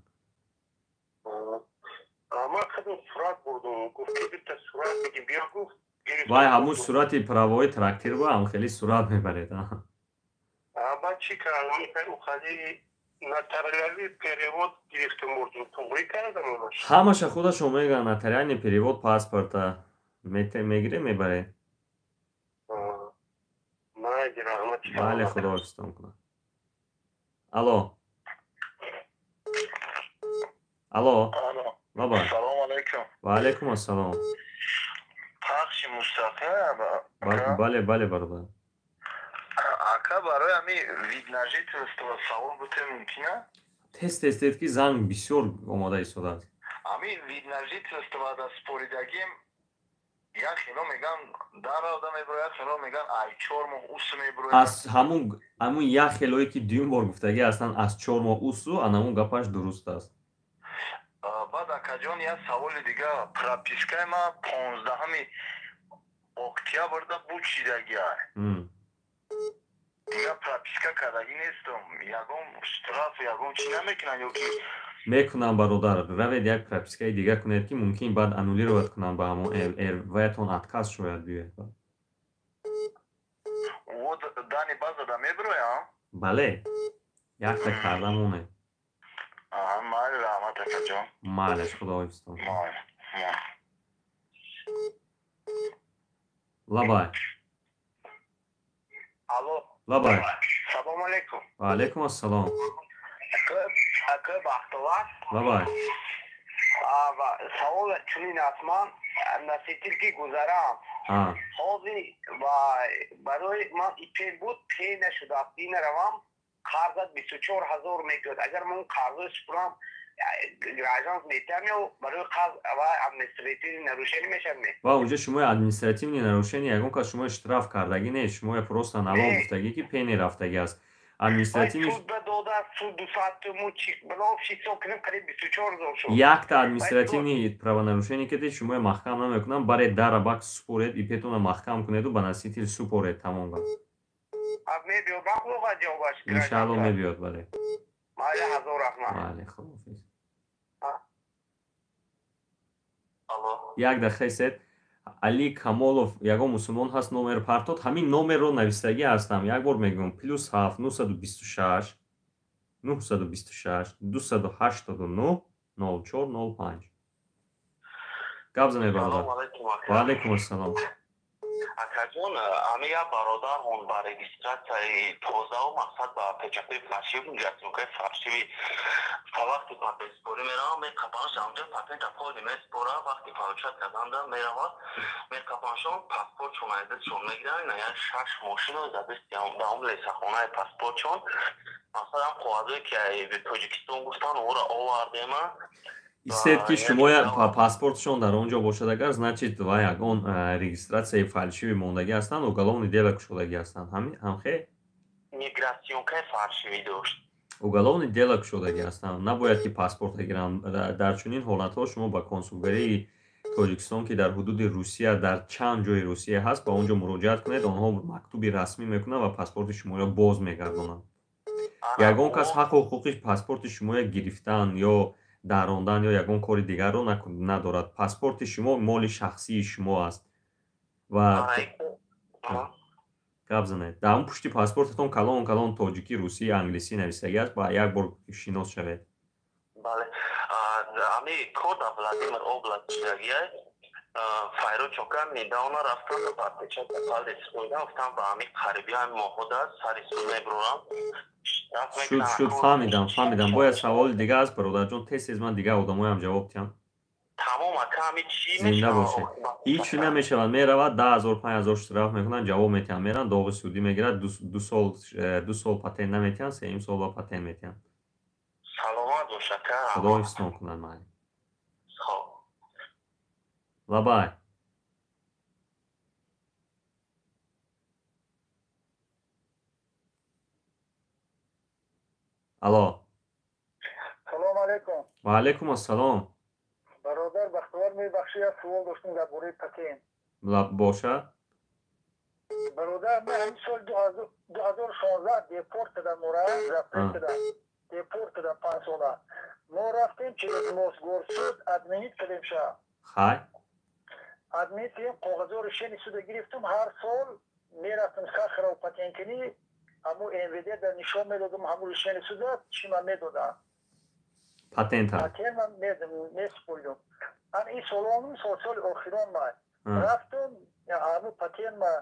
Ман худам сурат бурдум, гуфт ки бита сурат биги, биё, гуфт. Вай ҳамун сурати правои трактир ба ҳам хеле сурат мебаред. Баъд чӣ кардам? Ухали нотариальный перевод гирифтум, бурдум, туғрӣ кардам. Ҳамаша худашон мегӯянд, нотариальный перевод паспорта мегире, мебаред. Майли, раҳмат. Бале, худо ҳифзтон кунад. Алло, алло, баба. Салому алайкум. Ва алайкум ассалом. Пахши мустақим? Бале, бале, бародар. Ака, барои ҳами вид на жительство савол бутем, мумкина? Тез, тез, тез, ки занг бисёр омода истодааст. Ҳами вид на жительство да споридагим, як хело меган даравда мебиро, як хело меган ай 4 моҳ усу мебиро. Аз ҳамун як хелое ки дуюм бор гуфтагӣ ҳастанд, аз 4 моҳ усу, анамун гапаш дуруст аст. Баъд, акаҷон, як саволи дига: пропискаи ма 15-уми октябрда буд шидагиай, дига прописка кардагӣ нестам. Ягон штраф, ягон чӣ намекунанд ё ки? Мекунам, бародар. Равед, як пропискаи дига кунед, ки мумкин баъд аннулировать кунанд, ба ҳамон ваятон отказ шояд биёяд. Дани базада мебироям? Бале, якта карда монед. Майли, раҳмат, акаҷон. Майлаш, худо ҳифзтон. Лабай. Алло. Лабай. Салому алейкум. Ва алейкум ассалом. Ака Бахтовар. Лабай. Савол чунин аст: ман носитель ки гузарам, ҳозир барои ман ИП буд, пе нашудааст. Ина равам, қарзат 24 000 мекунад. Агар ман қарзои супурам, гражданство метиҳам ё барои қарз ва административный нарушение мешавад? Ва унҷо шумои административный нарушение, ягон кас шумои штраф кардагӣ не, шумои просто налог гуфтагӣ, ки пени рафтагӣ аст. Административный суд суд 200 туму ҳисоб кунем, қариб 24 000 шуд. Якта административный правонарушение кардед, шумои маҳкам намекунам. Баред, дара бак супоред, ИПтона маҳкам кунеду ба носитель супоред, тамом гап. Иншаалло, мебиёд, бале. Майли, ҳазор раҳмат. Майли, худоҳофиз. Як дақиқа истед. Али Камолов, ягон мусулмон ҳаст, номер партод. Ҳамин номерро навистагӣ ҳастам, як бор мегӯям: +7 926 926 289 04 05. Гап занед, бародар. Ва алайкум ассалом. Акаҷон, ами як бародар он ба регистратсияи тозаву мақсад ба печатҳои фаршиви, муҷассимакҳои фаршиви та вақти патентспорӣ меравам, меқапанш амҷа патента поли меспора, вақти получат карданда меравад, меқапаншон паспортшон айдасшон мегиранд, ина як шаш мошино задисти даом лесахонаи паспортшон, масалан қоғазое ки Тоҷикистон гуфтан, ора овардема. Истед, ки шумо паспортшон дар он ҷо бошад, агар, значит, ва ягон регистратсияи фальшивӣ мондагӣ ҳастанд, уголовный дело кушодагӣ ҳастанд. Ҳамхе? Мигратсионкаи фальшивӣ дошт. Уголовный дело кушодагӣ ҳастанд. Набояд ки паспорта гиранд. Дар чунин ҳолатҳо шумо ба консулгарии Тоҷикистон, ки дар ҳудуди Русия, дар чанд ҷои Русия ҳаст, ба он ҷо муроҷиат кунед, онҳо мактуби расмӣ мекунанд ва паспорти шуморо боз мегардонанд. Ягон кас ҳаққу ҳуқуқи паспорти шуморо гирифтан ё дарондан ё ягон кори дигарро надорад. Паспорти шумо моли шахсии шумо аст. Ва гап занед. Дар он пушти паспортатон калон калон тоҷикӣ, русӣ, англисӣ нависагӣ аст, ба як бор шинос шавед. Бале, ами кор дар Владимир област шудагиай. Файро чока недавно рафтам ба печата палец хӯрдам, гуфтам ба ами қариби ҳами моҳода сари суд мебурам. Шуд, шуд, фаҳмидам, фаҳмидам. Бояд саволи дига аст, бародарҷон, тез тез ман дигар одамоям ҷавоб диҳам. Тамом, ака, ами чӣ Зинда бошед. Ҳеҷ намешавад, меравад, 10 000, 5000 штраф мекунанд, ҷавоб метиҳанд, меранд, доғи судӣ мегирад, 2 сол патент наметиҳанд, сеюм сол ба патент метиҳанд. Саломат бош, ака. Худо ҳифзтон кунад, майли. Хоб. Лабай. Алло. Салому алайкум. Ва алайкум ассалом. Бародар Бахтовар, мебахшӣ, як суол доштем дар бораи патент. Бошад. Бародар, ман ҳамин соли 2016 депорт кардам, мора запрет кардам, депорт кардам 5 сола. Мо рафтем через Мосгорсуд, отменить кардем ша. Хай. Отменить кардем, коғазо решение суда гирифтум, ҳар сол мерафтем Сахаров патенткунӣ, ҳамун МВД дар нишон медодам ҳамун решение суда, чӣ ман медодам. Патента. Патент ман месупурдум. Ан ин солонум сол, соли охирон ман рафтум, ҳамун патент ма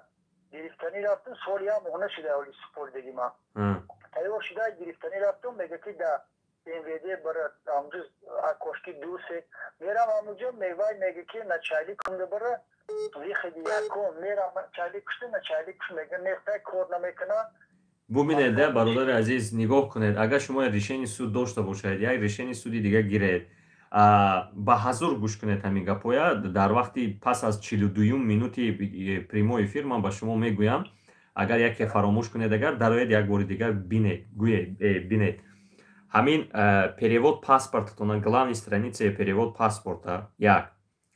гирифтанӣ рафтум, соли як моҳ нашуда оли супурдагӣ ман. Тайёр шуда гирифтанӣ рафтум, мега ки да МВД бара, ҳамҷо окошки дусе мерам, ҳамуҷо мевай мега ки начальник кунда бара, выходи якум мерам, начальник кушта, начальник куш мега нестай, кор намекуна. Бубинед, бародари азиз, нигоҳ кунед, агар шумо решение суд дошта бошед, як решение суди дига гиред, ба ҳазур гӯш кунед ҳамин гапоя. Дар вақти пас аз 42-юм минути прямой эфир ман ба шумо мегӯям, агар яке фаромӯш кунед, агар дароед, як бори дигар бинед, гӯед, бинед. Ҳамин перевод паспортатона, главный страницаи перевод паспорта як.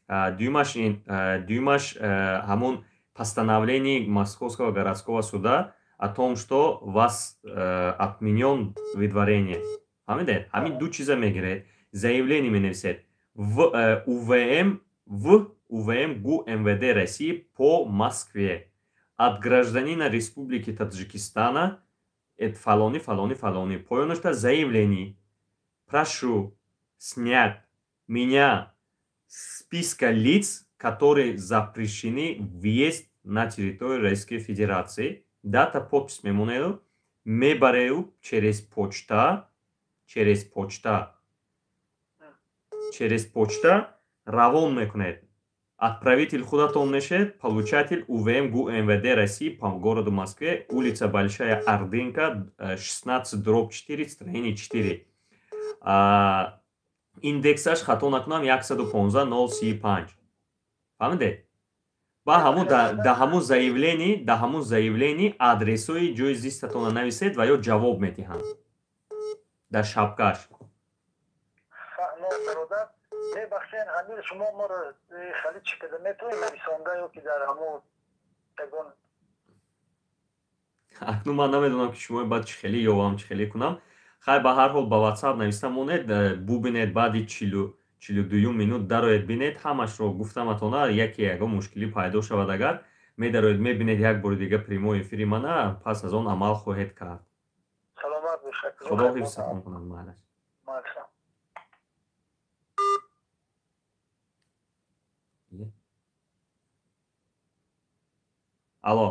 Дуюмаш ин, дуюмаш ҳамон постановление Московского городского суда о том, что вас отменен выдворение. Фаҳмидед? Ҳамин ду чиза мегиред, заявление менависед в УВМ, в УВМ ГУ МВД России по Москве от гражданина Республики Таджикистана эт фалони, фалони, фалони. Поёнашта заявление. Прошу снять меня с списка лиц, которые запрещены въезд на территорию Российской Федерации. Дата, подпись мемонеду, мебарею через почта, через почта, через почта равон мекунед. Отправитель худатон мешед, получатель УВМ ГУ МВД России по городу Москве, улица Большая Ордынка, 16/4, строение 4. Индексаш, хато накунам, 115 035. Фаҳмидед? Ба ҳамун да ҳамун заявление, да ҳамун заявление адресои ҷои зистатонро нависед ва ё ҷавоб медиҳанд дар шапкаш. Фаҳмо, бародар, мебахшен, ҳамин шумо моро хеле чӣ када метавонед нависонда ё ки дар ҳамун ягон Акнун ман намедонам, ки шумо баъд чӣ хеле ёвам, чӣ хеле кунам. Хай, ба ҳар ҳол ба WhatsApp нависта монед, бубинед, баъди 42-юм минут дароед, бинед, ҳамашро гуфтаматона. Яке ягон мушкилӣ пайдо шавад, агар медароед, мебинед як бори дига прямой эфири мана, пас аз он амал хоҳед кард. Саломат бошед. Худо ҳифзатон кунад, майлаш. Майлаш. Алло,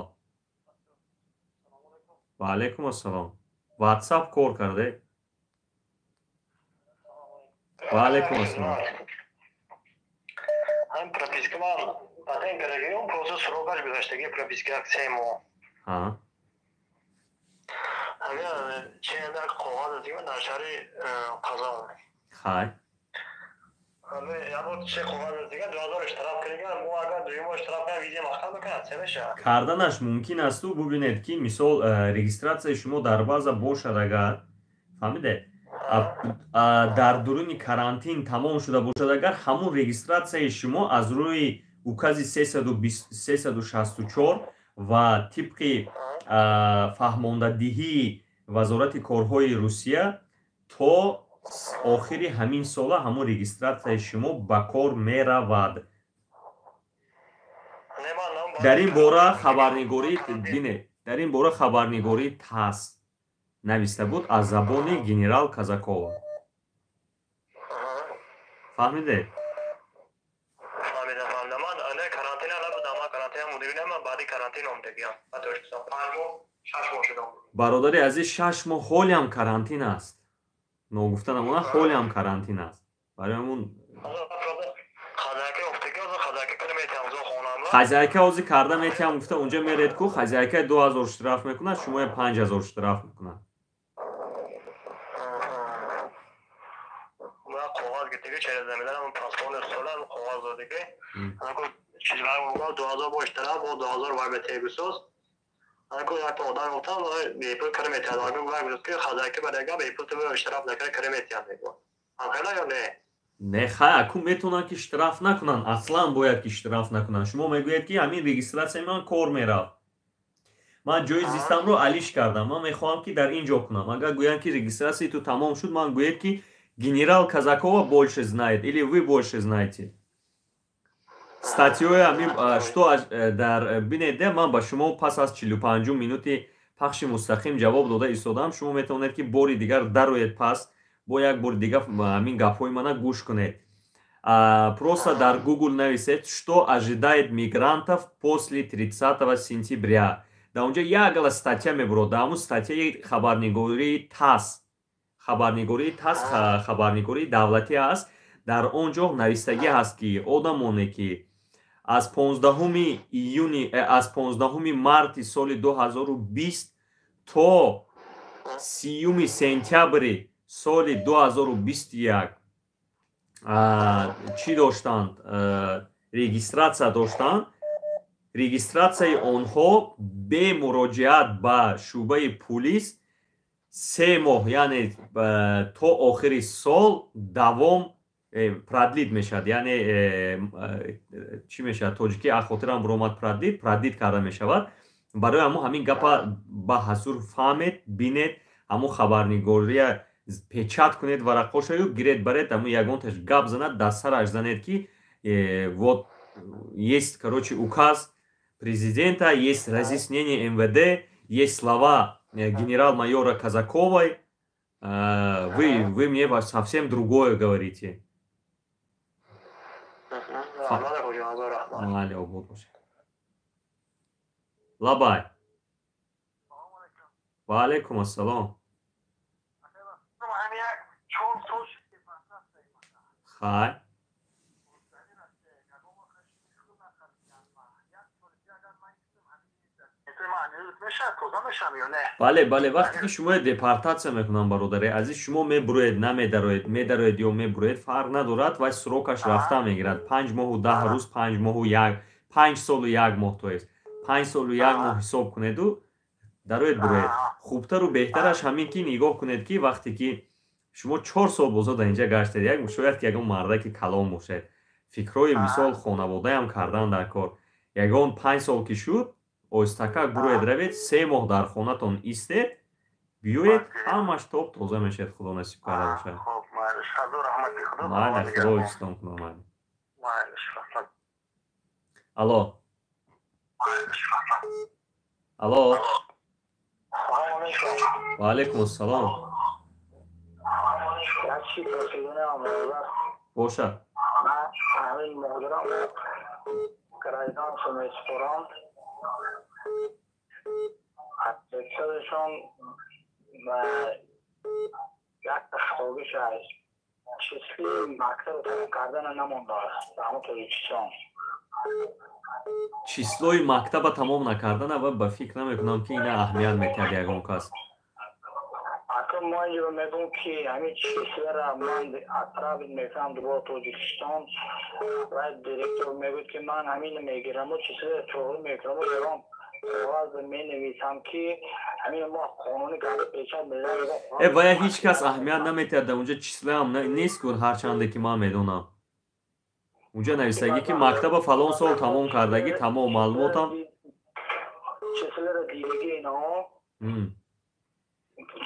ва алайкум ассалом. Ватсап кор карде? Ва алайкум ассалом. Ҳам прописка ман патент кардагиам, просто срокаш гузаштаги прописка як 3 моҳ. Агар чендар коғаз дигар дар шаҳри Қазон. Хай. Ябор се коғаз дигар 2000 штраф кардаган, мо агар дуюм моҳ штраф кардам, виза маҳкам мекунад, се мешавад? Карданаш мумкин асту. Бубинед, ки мисол регистратсияи шумо дар база бошад, агар, фаҳмидед, дар дуруни карантин тамом шуда бошад, агар ҳамун регистратсияи шумо аз рӯи укази 364 ва тибқи фаҳмондадиҳии Вазорати корҳои Русия то охири ҳамин сола ҳамун регистратсияи шумо ба кор меравад. Дар ин бора хабарнигорӣ, бине, дар ин бора хабарнигории ТАСС нависта буд аз забони генерал Казакова, фаҳмидед? Фаҳмидам, фаҳмидам. Ман не, карантина набудам, ман карантина мудири, ман баъди карантин омдагиам ба Тоҷикистон, 5 моҳ, 6 моҳ шудам. Бародари азиз, 6 моҳ ҳолиам карантин аст. Ногуфта намона, ҳолиам карантин аст. Барои ҳамун хозяйка офтаги, ҳозир хозяйка кара метиҳам зо хонама. Хозяйка ҳозир карда метиҳам гуфта, унҷа меред ку, хозяйка 2000 штраф мекунад, шумоя 5000 штраф мекунад. Ман коғаз гирифтаги, через намедонам, паспорт солам коғаз додиги. Чиз 2000 бо штраф, бо 2000 вай бетегусоз. Аку як одам гуфтам, бепул кара метиҳад. Аку вай гуфт, ки хозяйка барага бепул ту штраф накара кара метиҳад, мегӯ. Ҳамхела ё не? Не, хай, аку метавонанд, ки штраф накунанд, аслан бояд, ки штраф накунанд. Шумо мегӯед, ки ҳамин регистратсияи ман кор мерафт, ман ҷои зистамро алиш кардам, ман мехоҳам, ки дар ин ҷо кунам. Агар гӯянд, ки регистратсияи ту тамом шуд, ман гӯед, ки генерал Казакова больше знает или вы больше знаете статьёи ҳамин что дар бинед. Ман ба шумо пас аз 45-ум минути пахши мустақим ҷавоб дода истодам. Шумо метавонед, ки бори дигар дароед, пас бо як бори дигар ҳамин гапҳои мана гӯш кунед. Просто дар Google нависед «Что ожидает мигрантов после 30 сентября». Дар онҷа як гала статья мебурод. Дар ҳамун статьяи хабарнигории ТАСС, хабарнигории ТАСС хабарнигории давлатӣ аст, дар он ҷо навистагӣ ҳаст, ки одамоне, ки аз 15 июни, аз 15 марти соли 2020 то 30 сентябри соли 2021 чӣ доштанд, регистратсия доштанд, регистратсияи онҳо бе муроҷиат ба шӯъбаи пулис 3 моҳ, яъне то охири сол давом продлить мешавад. Яъне чӣ мешавад тоҷикӣ, аз хотирам буромад, продлить карда мешавад. Барои ҳамун ҳамин гапа ба ҳазур фаҳмед, бинед, ҳамун хабарнигория печать кунед, варақошаю гиред, баред, ҳамун ягонташ гап занад, дар сараш занед, ки вот есть, короче, указ президента, есть разъяснение МВД, есть слова генерал-майора Казаковой, вы мне совсем другое говорите. Майли, обод бошед. Лабай, ва алайкум ассалом. Хай. Бале, бале, вақте ки шумо депортатсия мекунанд, бародари азиз, шумо мебуроед, намедароед, медароед ё мебуроед, фарқ надорад, вай срокаш рафта мегирад: 5 моҳу 10 рӯз, 5 моҳу як, 5 солу як моҳ, то есть 5 солу як моҳ ҳисоб кунеду дароед, буроед. Хубтару беҳтараш ҳамин, ки нигоҳ кунед, ки вақте ки шумо 4 сол бозо дар инҷа гаштед, як шояд ки ягон мардаки калон бошед, фикрҳои мисол хонаводаям кардан дар кор, ягон 5 сол ки шуд, оҳистакак буроед, равед, 3 моҳ дар хонатон истед, биёед, ҳамаш топ тоза мешавад, Худо насиб карда бошад. Майли, Худо ҳифзтон кунад, майли. Алло, алло, ва алайкум ассалом. Бошад. Гражданство месупоранд. Печаташон як хатогиш аст. Числои мактаб тамом кардана намондааст дар ҳамон Тоҷикистон. Числои мактаба тамом накардана ва ба фикр намекунам, ки ина аҳамият метиҳад ягон кас. Ака, мо инҷо мегӯм, ки ҳамин числоро ман отправить мекунам дубора Тоҷикистон, ва директор мегӯяд, ки ман ҳамин мегираму числоро тоғри мекунаму ягон коғаз менависам, ки ҳамин мо қонунӣ карда печать мезанам. Э, вая ҳеҷ кас аҳамият наметиҳад. Дар унҷа числоам нест ку, ҳарчанде ки ман медонам, унҷа нависагӣ, ки мактаба фалон сол тамом кардагӣ, тамом маълумотам. Числоро дидагӣ инаҳо,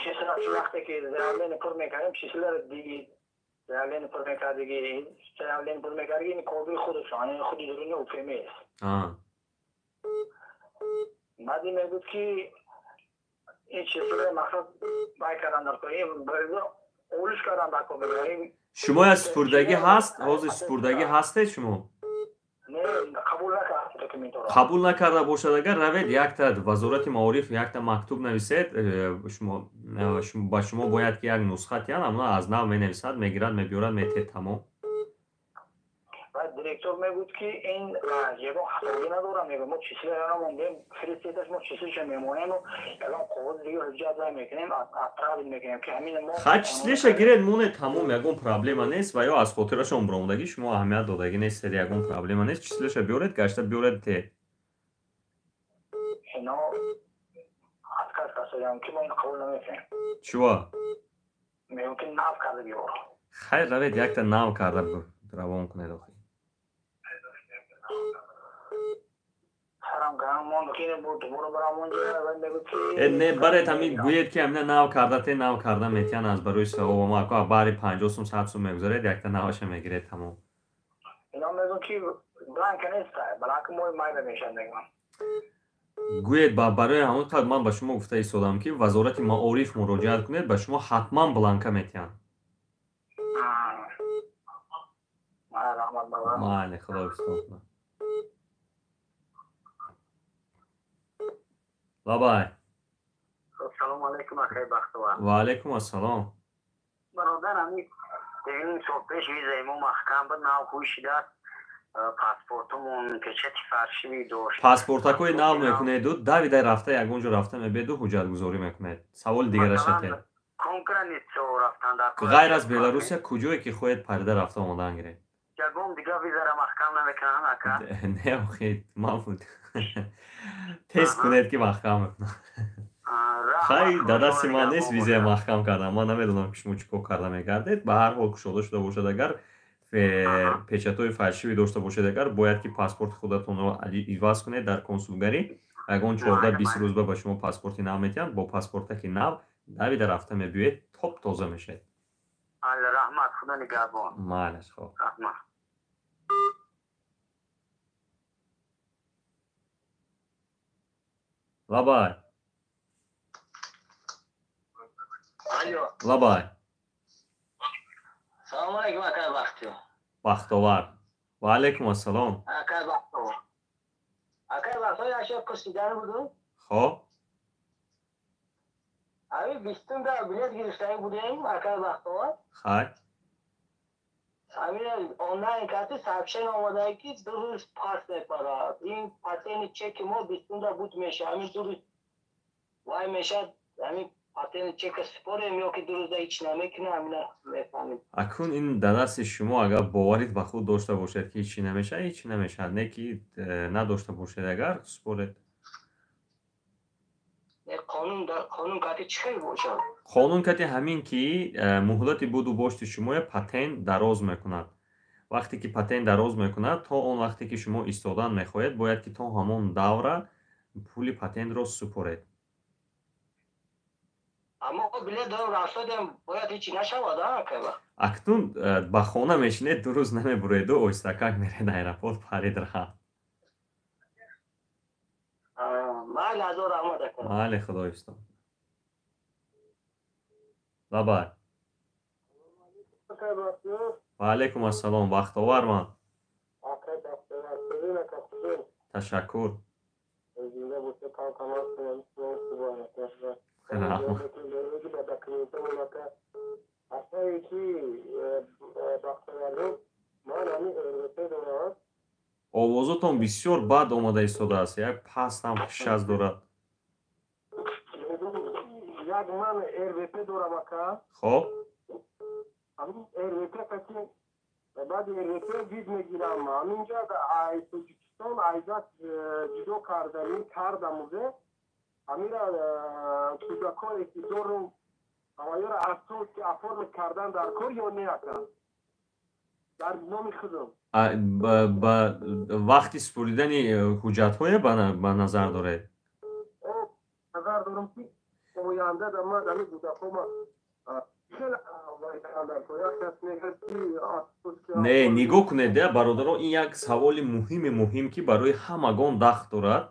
число вақте ки заявление пур мекардем, числоро дид, заявление пур мекардагӣ, заявление пур мекардагӣ, ин коргоҳи худашон, худи дуруни УФМС. Баъди мегӯд, ки ин числоро мақсад бай кардан дар олиш кардан дар кор. Шумо я супурдагӣ ҳаст? Ҳозир супурдагӣ ҳастед шумо? Не, қабул накард документро. Қабул накарда бошад, агар равед якта Вазорати маориф якта мактуб нависед, ба шумо бояд ки як нусха тиҳанд, амно аз нав менависад, мегирад, мебиёрад, метиҳед, тамом. Директор мегӯд, ки ин ягон хатогӣ надорам, мегӯ, мо числоро намондем, фиристедаш, мо числоша мемонему ягон коғози дига ҳуҷҷат вай мекунем, отправить мекунем, ки ҳамин мо. Ха, числоша гиред, монед, тамом, ягон проблема нест. Ва ё аз хотирашон биромадагӣ, шумо аҳамият додагӣ нестед, ягон проблема нест. Числоша биёред, гашта биёред, те. Ино отказ кардам, ки мо ин қабул намекунем. Чува? Мегӯм, ки нав карда биёр. Хайр, равед, якта нав карда равон кунед охи. Э, не, баред, ҳамин гӯед, ки ҳамина нав карда те, нав карда метиҳанд аз барои савоб. Ама ако баъри 50 сум, 100 сум мегузаред, якта наваша мегиред, тамом. Ино мегӯм, ки бланка нест, бланка мои майда мешавад, мегӯям. Гӯед, барои ҳамон қадр ман ба шумо гуфта истодам, ки Вазорати маориф муроҷиат кунед, ба шумо ҳатман бланка метиҳанд. Майли, Худо ҳифзтон кунад. Лабай. Салому алайкум, акай Бахтовар. Ва алайкум ассалом. Бародар, ами 2.5 сол пеш визаи мо маҳкам буд, нав ҳуй шидааст, паспортумон печати фаршивӣ дошт. Паспортакҳои нав мекунеду давида рафта ягон ҷо рафта мебеду ҳуҷҷатгузорӣ мекунед. Саволи дигарашате. Ғайр аз Беларусия куҷое ки хоҳед, парида рафта омодан гиред. Ягон дига визара маҳкам намекунанд, ака? Не, охи, ман тест кунед, ки маҳкам мекунам. Хай, дадасти ман нест визая маҳкам кардам, ман намедонам, ки шумо чӣ кор карда мегардед. Ба ҳар ҳол, кушода шуда бошад, агар печатҳои фальшивӣ дошта бошед, агар бояд ки паспорти худатонро иваз кунед дар консулгарӣ. Ягон 14-20 рӯзба ба шумо паспорти нав метиҳанд. Бо паспортаки нав давида рафта мебиёед, топ тоза мешавед. Раҳмат, Худо нигаҳбон. Майлаш, хоб. Раҳмат. Лабай. Лабай. Салому алайкум, акай Бахтиёр. Бахтовар, ва алайкум ассалом. Акай Бахтовар, акай Бахтовар, як шаб пурсидани будум. Хоб. Ами 20-да билет гирифтаи будем, акай Бахтовар. Хай. Ами онлайн карти сообщение омадае, ки 2 рӯз пас мепарад. Ин патени чеки мо 20-да буд меша, ами 2 рӯз вай мешад, ами патени чека супорем ё ки 2 рӯзда ҳеч намекунам, амина мефаҳмед. Акнун ин дар дасти шумо. Агар боварит ба худ дошта бошед, ки ҳечи намешавад, ҳечи намешавад. Не ки надошта бошед, агар супоред. Қонун кати чӣ хел бошад? Қонун кати ҳамин ки муҳлати буду бошти шумоя патент дароз мекунад. Вақте ки патент дароз мекунад, то он вақте ки шумо истодан мехоҳед, бояд ки то ҳамон давра пули патентро супоред. Аммо билет дорем, рафтодем, бояд ҳечи нашавад, акайба? Акнун ба хона мешинед, 2 рӯз намебуреду оҳистакак меред аэропорт, парид рафт. Майли, ҳазор раҳмат, ака. Майли, Худо ҳифзтон. Лабай. Ва алайкум ассалом, Бахтовар ман. Ташаккур. Овозотон бисёр бад омада истодааст, як пастам шаз дорад. Як ман РВП дорам ака. Хоб. РВП кати баъди РВП вид мегирам. Ҳаминҷа ай Тоҷикистон айзат ҷудо кардани кардам уже. Ҳамира кӯдакое ки дорум ҳамаёра асос ки оформить кардан дар кор ё не ака? Дар номи худам. Ба вақти супоридани ҳуҷҷатҳое ба назар доред? Назар дорам ки оянда да ман ҳамин кӯдакҳома не, нигоҳ кунед, бародаро, ин як саволи муҳими муҳим ки барои ҳамагон дахт дорад.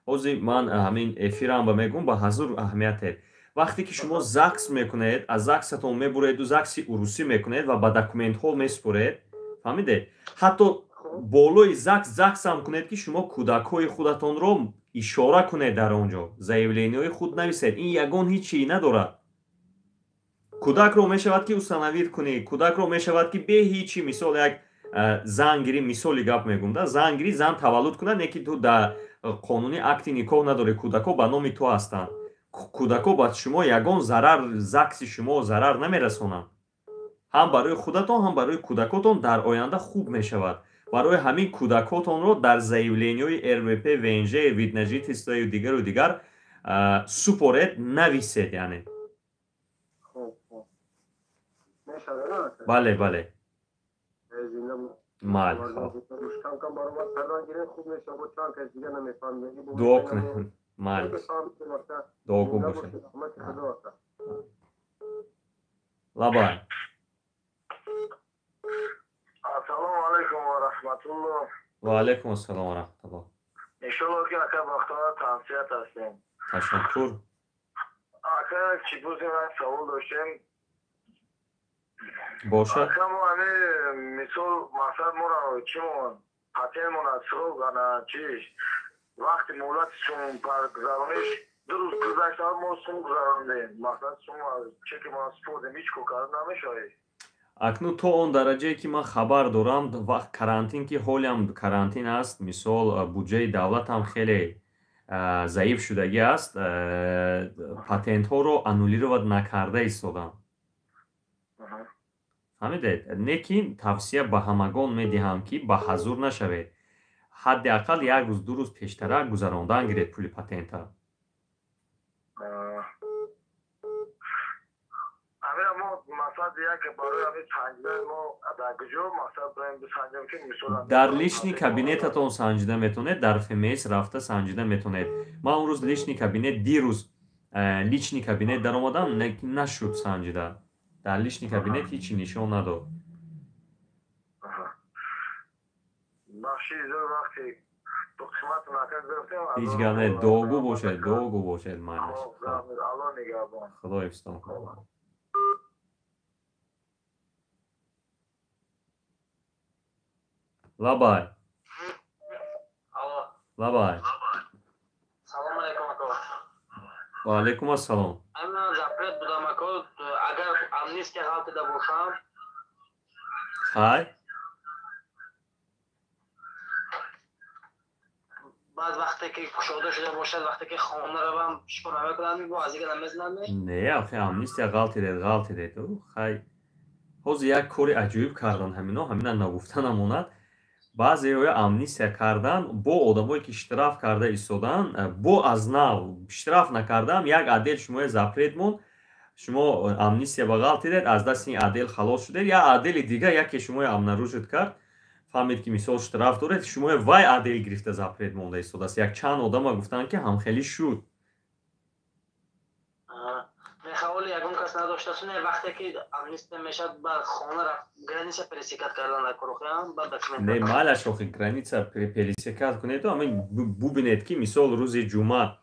Ҳозир ман ҳамин эфирам ба мегӯм, ба ҳазур аҳамият. Вақте ки шумо ЗАГС мекунед, аз ЗАГСатон мебуреду ЗАГСи урусӣ мекунед ва ба документҳо месупоред, фаҳмидед? Ҳатто болои ЗАГС ЗАГСам кунед ки шумо кӯдакҳои худатонро ишора кунед дар он ҷо, заявлениҳои худ нависед. Ин ягон ҳеҷ чӣ надорад. Кӯдакро мешавад ки установить кунӣ, кӯдакро мешавад ки бе ҳечи, мисол як зан гирӣ, мисоли гап мегӯм, да, зан гирӣ, зан таваллуд кунад, не ки ту дар қонунӣ акти никоҳ надорӣ, кӯдакҳо ба номи ту ҳастанд. Кӯдакҳо ба шумо ягон зарар, ЗАГСи шумо зарар намерасонанд. Ҳам барои худатон, ҳам барои кӯдакотон дар оянда хуб мешавад. Барои ҳамин кӯдакотонро дар заявлениҳои РВП, ВНЖ, вид на жительствою дигару дигар супоред, нависед, яъне. Бале, бале. Майли, хоб. Дуо кунед. Майли. Дуогӯ бошед. Лабай. Ассалому алайкум ва раҳматуллоҳ. Ва алайкум ассалом ва раҳматуллоҳ. Иншоаллоҳ ки ака бахтовар тансиҳат ҳастем. Ташаккур. Ака чӣ пурсем, як савол доштем. Бошад. Ака мо ҳами мисол мақсад моро чӣ мон патент мона срок ана чиш вақти муҳлати сум гузарониш ду рӯз гузашта, мо сум гузарондем, мақсад сум чеки мо супордем, ҳеҷ кор карда намешавад. Акнун то он дараҷае ки ман хабар дорам, вақт карантин ки ҳолиам карантин аст, мисол буҷаи давлатам хеле заиф шудагӣ аст, патентҳоро аннулировать накарда истодам. Фаҳмидед? Лекин тавсия ба ҳамагон медиҳам ки ба ҳазур нашавед. Ҳадди ақал як рӯз, ду рӯз пештара гузарондан гиред пули патента. Дар личный кабинетатон санҷида метавонед, дар ФМС рафта санҷида метавонед. Ман он рӯз личный кабинет, дирӯз личный кабинет даромадам, нашуд санҷида. Дар личный кабинет ҳечи нишон надод. Ҳеҷ гап не, дуогӯ бошед, дуогӯ бошед, майлаш. Худо ҳифзтон кунад. Лабай. Лабай. Салом алейкум ака. Ва алейкум ассалом. Ман запрет будам ака, агар амнистия ғалтида бошам. Хай. Баъд вақте ки кушода шуда бошад, вақте ки хона равам, чикор намекунам, бо аз дига намезанам? Не, охи амнистия ғалтидед, ғалтидед. Хай. Ҳозир як кори аҷоиб кардан ҳамино, ҳамина нагуфта намонад. Баъзеҳоя амнистия кардан, бо одамое ки штраф карда истодан, бо аз нав штраф накардаам, як отдел шумоя запрет монд, шумо амнистия ба ғалтидед, аз дасти ин отдел халос шудед, як отдели дига яке шумоя обнаружить кард, фаҳмид ки мисол штраф доред, шумоя вай отдел гирифта запрет монда истодааст. Як чанд одама гуфтанд ки ҳамхелӣ шуд. Мехаволи ягон кас надоштааст, не, вақте ки амнистия мешавад, ба хона рафт, граница пересекать кардан накорохиам, ба документ. Не, майлаш, охи граница пересекать кунед, ҳамин бубинед ки мисол рӯзи ҷумъа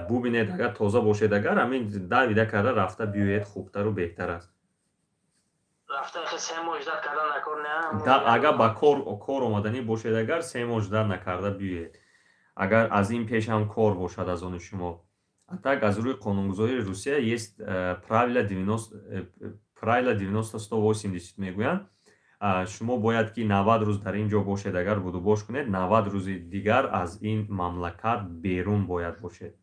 бубинед, агар тоза бошед, агар ҳамин давида карда рафта биёед, хубтару беҳтар аст. Рафта се моҳ ждать кардан накор, не? Агар ба кор омаданӣ бошед, агар 3 моҳ ждать накарда биёед. Агар аз ин пеш ҳам кор бошад аз они шумо. А так аз рӯи қонунгузории Русия есть правило 90 180 мегӯянд. Шумо бояд ки 90 рӯз дар ин ҷо бошед, агар будубош кунед, 90 рӯзи дигар аз ин мамлакат берун бояд бошед.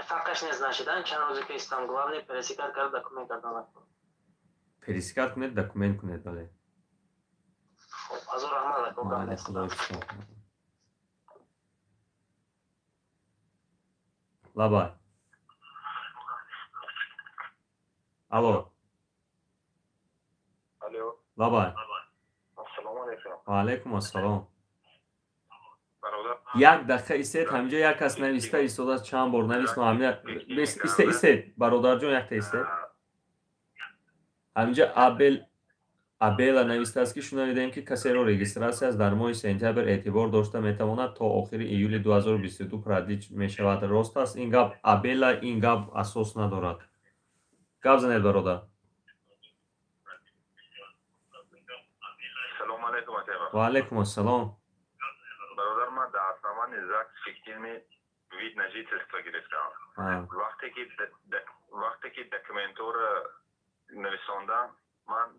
Фарқаш нест, значит, чанд рӯзе ки истам, главное пересекать кард, документ кардан. Пересекать кунед, документ кунед, бале. Хоб, ҳазор раҳмат, ако. Бале, худои шумо. Лабай. Алло. Алло. Лабай. Ассалому алайкум. Ва алайкум ассалом. Бародар. Як дақиқа истед, ҳаминҷо як кас нависта истодааст, чанд бор навист, ҳамина исте, истед, бародарҷон, якта истед. Ҳаминҷо Абела навистааст, ки шунавидаем, ки касеро регистрация аст дар моҳи сентябр эътибор дошта метавонад, то охири июли 2022 продлить мешавад. Рост аст ин гап, Абела? Ин гап асос надорад. Гап занед, бародар. Салому алайкум, атеба. Ва алайкум ассалом. Бародар, ман дар основании ЗАГС фиктивный вид на жительство гирифтам. Вақте ки документҳоро нависондам, ман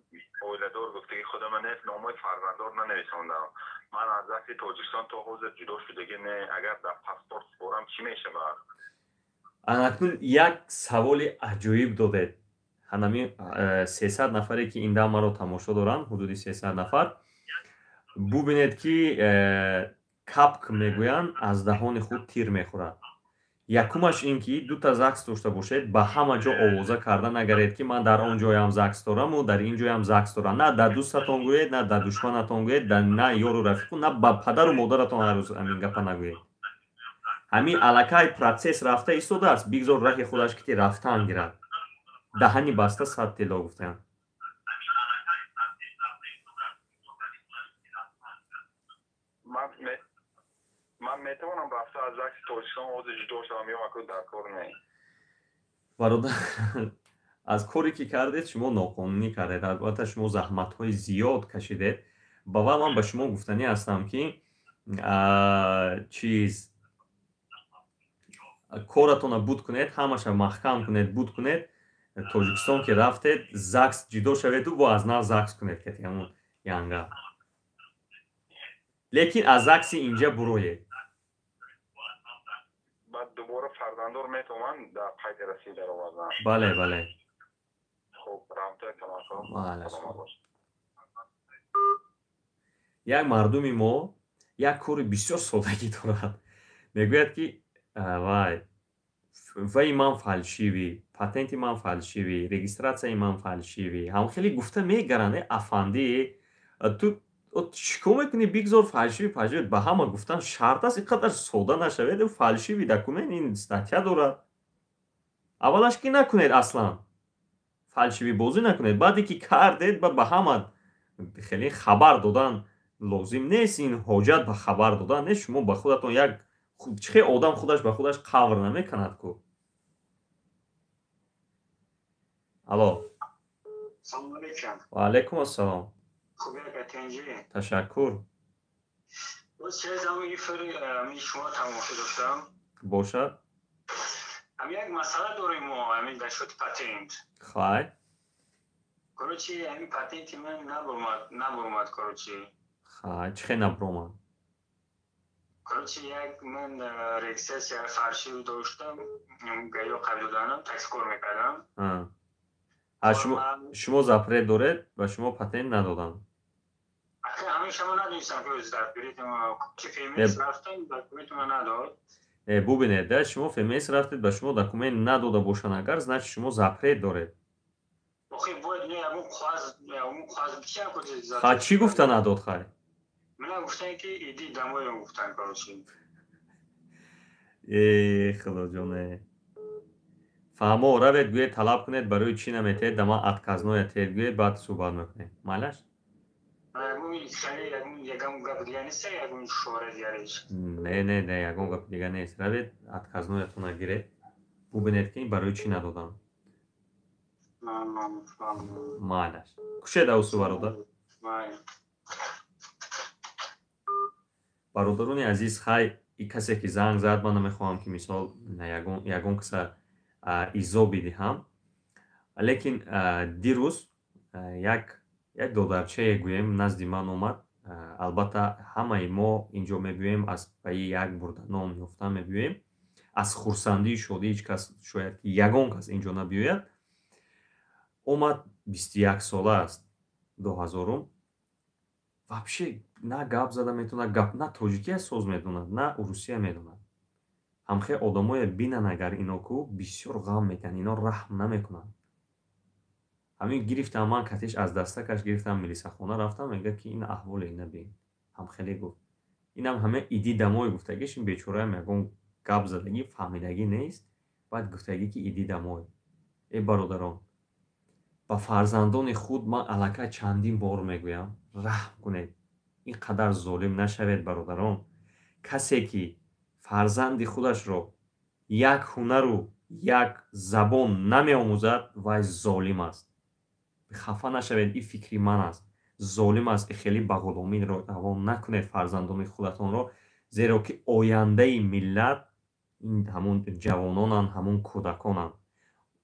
оиладор гуфтаги худама нест, номои фарзанддор нанависондам. Ман аз ЗАГСи Тоҷикистон то ҳозир ҷудо шудагӣ не. Агар дар паспорт супорам, чӣ мешавад? Анакнун як саволи аҷоиб додед. Ҳанами 300 нафаре ки ин дам маро тамошо доранд, ҳудуди 300 нафар, бубинед, ки капк мегӯянд, аз даҳони худ тир мехӯрад. Якумаш ин ки дута ЗАГС дошта бошед, ба ҳама ҷо овоза карда нагаред, ки ман дар он ҷоям ЗАГС дораму дар ин ҷоям ЗАГС дорам. На дар дӯстатон гӯед, на дар душманатон гӯед, на ёру рафиқу, на ба падару модаратон ҳар рӯз ҳамин гапа нагӯед. Ҳамин аллакай процесс рафта истодааст, бигзор раҳи худаш кити рафтан гирад. Даҳани баста сад тилло гуфтаанд. Ман метавонам рафта аз ЗАГСи Тоҷикистон ҳозир ҷудо шавам ё акӯ дар кор не? Бародар, аз коре ки кардед, шумо ноқонунӣ кардед. Албатта, шумо заҳматҳои зиёд кашидед. Ба ва ман ба шумо гуфтанӣ ҳастам, ки чиз коратонро буд кунед, ҳамаша маҳкам кунед, буд кунед. Тоҷикистон ки рафтед, ЗАГС ҷудо шаведу бо аз нав ЗАГС кунед кати ҳамон янга. Лекин аз ЗАГСи инҷа буроед. Баъд дубора фарзанддор метавонам дар қайди Россия даровардан? Бале, бале. Хуб, раҳматои калон. Як мардуми мо як кори бисёр содагӣ дорад. Мегӯяд, ки вай ваи ман фальшивый, патенти ман фальшивый, регистрацияи ман фальшивый. Ҳам хеле гуфта мегаранд, афандӣ, ту чӣ кор мекунӣ? Бигзор фальшивый, фальшивый ба ҳама гуфтан шарт аст? Ин қадар сода нашавед. Фальшивый документ ин статья дорад. Аввалаш ки накунед, аслан фальшивый бозӣ накунед. Баъде ки кардед, ба ҳама хеле хабар додан лозим нест. Ин ҳоҷат ба хабар додан нест. Шумо ба худатон як чӣ хел одам худаш ба худаш қавр намеканад ку. Алло. Ва алайкум ассалом. Ташаккур. Бошад. Як масъала дорем мо ҳамин дар шоти патент. Хай. Короче, ҳамин патенти ман набуромад, короче. Хай, чӣ хел набуромад? Короче, як ман регистрация фальшивый доштам, ГАИ қабул доданам, такси кор мекардам. Шумо запрет доред, ба шумо патент надоданд? Ҳамеша ман надонистам, ки документ ФМС рафтам, документ ман надод. Бубинед, да, шумо ФМС рафтед, ба шумо документ надода бошанд агар, значит, шумо запрет доред. Ха, чӣ гуфта надод, хай? Мана гуфтан, ки иди домой, гуфтан, короче. Э, худоҷоне, фаҳмо, равед, гӯед, талаб кунед, барои чӣ наметиҳед, дама отказное тиҳед, гӯед, баъд суҳбат мекунед, майлаш? Не, не, не, ягон гапи дига нест. Равед, отказноятона гиред, бубинед, ки барои чӣ надодам. Майлаш, кушед авсу, бародар. Бародарони азиз, хай. И касе ки занг зад, ман намехоҳам, ки мисол ягон каса изо бидиҳам, лекин дирӯз як додарчае, гӯем, назди ман омад. Албатта, ҳамаи мо инҷо мебиёем, аз паи як бурда нон ёфта мебиёем. Аз хурсандию шодӣ ҳеҷ кас, шояд ки ягон кас инҷо набиёяд. Омад, 21 сола аст, 2000-ум. Вообще на гап зада метавонад, гап на тоҷикия соз медонад, на урусия медонад. Ҳамхел одамое бинан агар, ино ку бисёр ғам метиҳанд, ино раҳм намекунанд. Ҳамин гирифтам ман катиш, аз дастакаш гирифтам, милисахона рафтам. Мегӯяд, ки ин аҳволе ина бин. Ҳамхеле гуфт, инам ҳама иди домой гуфтагиш. Ин бечораам ягон гап задагӣ, фаҳмидагӣ нест. Баъд гуфтагӣ, ки иди домой. Э, бародарон, ба фарзандони худ ман аллакай чандин бор мегӯям: раҳм кунед, ин қадар золим нашавед, бародарон. Касе ки фарзанди худашро як ҳунару як забон намеомӯзад, вай золим аст. Хафа нашавед, ин фикри ман аст. Золим аст. Хеле ба ғуломӣ равон накунед фарзандони худатонро, зеро ки ояндаи миллат ин ҳамун ҷавононанд, ҳамун кӯдаконанд.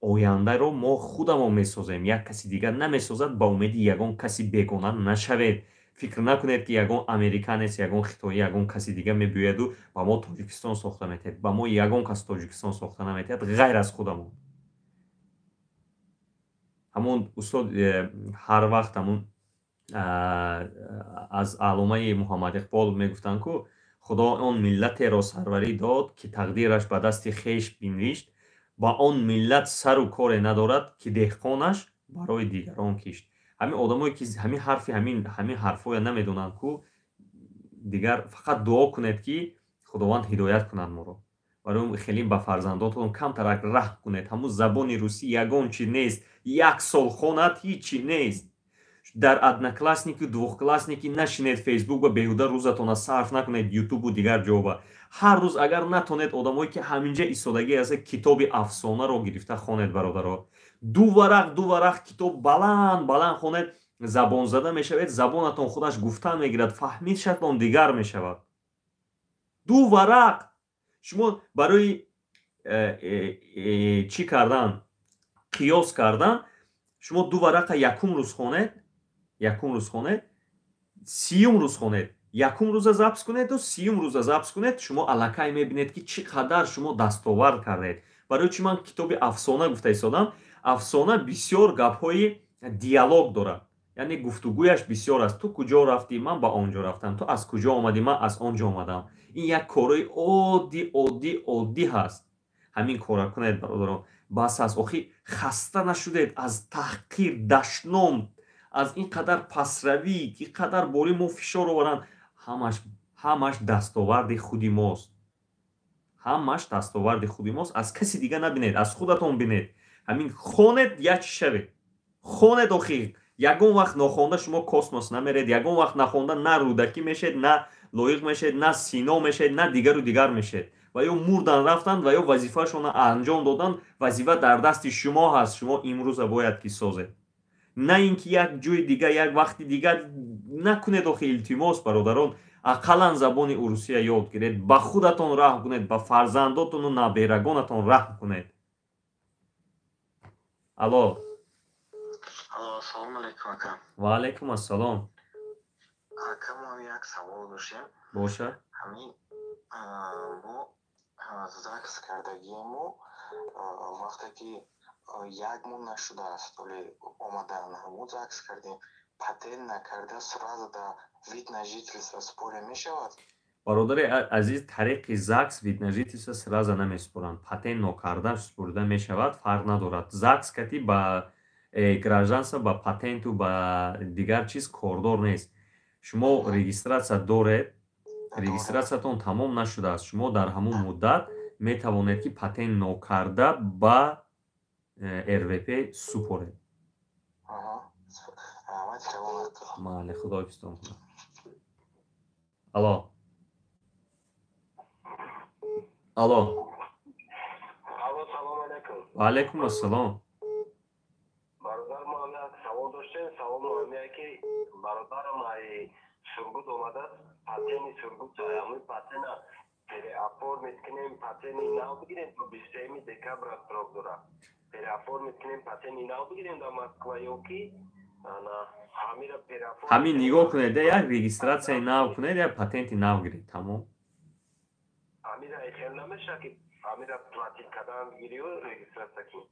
Ояндаро мо худамон месозем, як каси дигар намесозад. Ба умеди ягон каси бегона нашавед. Фикр накунед, ки ягон американец, ягон хитоӣ, ягон каси дигар мебиёяду ба мо Тоҷикистон сохта метиҳад. Ба мо ягон кас Тоҷикистон сохта наметиҳад, ғайр аз худамон. Ҳамон устод ҳар вақт ҳамун аз Алломаи Муҳаммад Иқбол мегуфтанд, ку Худо он миллатеро сарварӣ дод, ки тақдираш ба дасти хеш бинвишт, ба он миллат сару коре надорад, ки деҳқонаш барои дигарон кишт. Ҳамин одамое ки ҳамин ҳарфи ҳамин ҳарфҳоя намедонанд ку, дигар фақат дуо кунед, ки Худованд ҳидоят кунад моро. Барои хеле ба фарзандотон камтарак раҳм кунед. Ҳамун забони русӣ ягон чи нест, як сол хонад, ҳичи нест. Дар Одноклассники, Двухклассники нашинед, Фейсбук ва беҳуда рӯзатона сарф накунед, Ютубу дигар ҷоба. Ҳар рӯз агар натонед, одамое ки ҳаминҷа истодагӣ ҳаста, китоби афсонаро гирифта хонед, бародаро. Ду варақ, ду варақ китоб баланд баланд хонед, забонзада мешавед, забонатон худаш гуфта мегирад, фаҳмишатон дигар мешавад. Ду варақ шумо барои чӣ кардан, қиёс кардан, шумо ду варақа якум рӯз хонед, якум рӯз хонед, 30-юм рӯз хонед, якум рӯза запись кунеду 30-юм рӯза запись кунед, шумо аллакай мебинед, ки чӣ қадар шумо дастовард кардед. Барои чӣ ман китоби афсона гуфта истодам? Афсона бисёр гапҳои диалог дорад, яъне гуфтугӯяш бисёр аст. Ту куҷо рафтӣ? Ман ба он ҷо рафтам. Ту аз куҷо омадӣ? Ман аз он ҷо омадам. Ин як корои оддӣ, оддӣ, оддӣ ҳаст. Ҳамин кора кунед, бародарон, бас аст. Охи хаста нашудед аз таҳқир, дашном, аз ин қадар пасравӣ, ки қадар бори мо фишор оваранд? Ҳамаш, ҳамаш дастоварди худи мост, ҳамаш дастоварди худи мост. Аз каси дига набинед, аз худатон бинед. Ҳамин хонед, як чӣ шавед, хонед. Охи ягон вақт нохонда шумо космос намеред, ягон вақт нахонда на Рӯдакӣ мешед, на Лоиқ мешед, на Сино мешед, на дигару дигар мешед. Ва ё мурдан рафтанд, ва ё вазифаашонро анҷом доданд. Вазифа дар дасти шумо ҳаст, шумо имрӯза бояд ки созед, на ин ки як ҷои дигар, як вақти дигар накунед. Охи илтимос, бародарон, ақаллан забони урусия ёд гиред, ба худатон раҳм кунед, ба фарзандотону наберагонатон раҳм кунед. Алло. Ассалому алайкум, ака. Ва алайкум ассалом. Ака, мо як савол доштем. Боша. Ҳамин мо ЗАГС кардагиему, вақте ки як моҳ нашудааст оли омадан, ҳамун ЗАГС кардем, патент накарда сразу да вид на жительство споря мешавад? Бародари азиз, тариқи ЗАГС вид на жительство сразу намесупоранд. Патент нокарда супорида мешавад, фарқ надорад. ЗАГС кати ба гражданство, ба патенту ба дигар чиз кордор нест. Шумо регистрация доред, регистрациятон тамом нашудааст, шумо дар ҳамун муддат метавонед, ки патент нокарда ба РВП супоред. Мале, Худо ҳифзтон кунад. Алло, алло. Ва алайкум ассалом. Бародар, мо як савол доштем. Саволмо ҳамия, ки бародарам ай Сургут омадааст, патени Сургут, ҳамин патена. Переоформить кунем, патенти нав бигирем, то 23 декабра срок дорад. Переоформить кунем, патенти нав бигирем дар Москва ё ки ҳамира переоформить. Ҳамин нигоҳ кунед, як регистратсияи нав кунед, як патенти нав гиред, тамом. Ҳамира хел намешавад ки ҳамира платить кардан бигирию регистратсия кунӣ?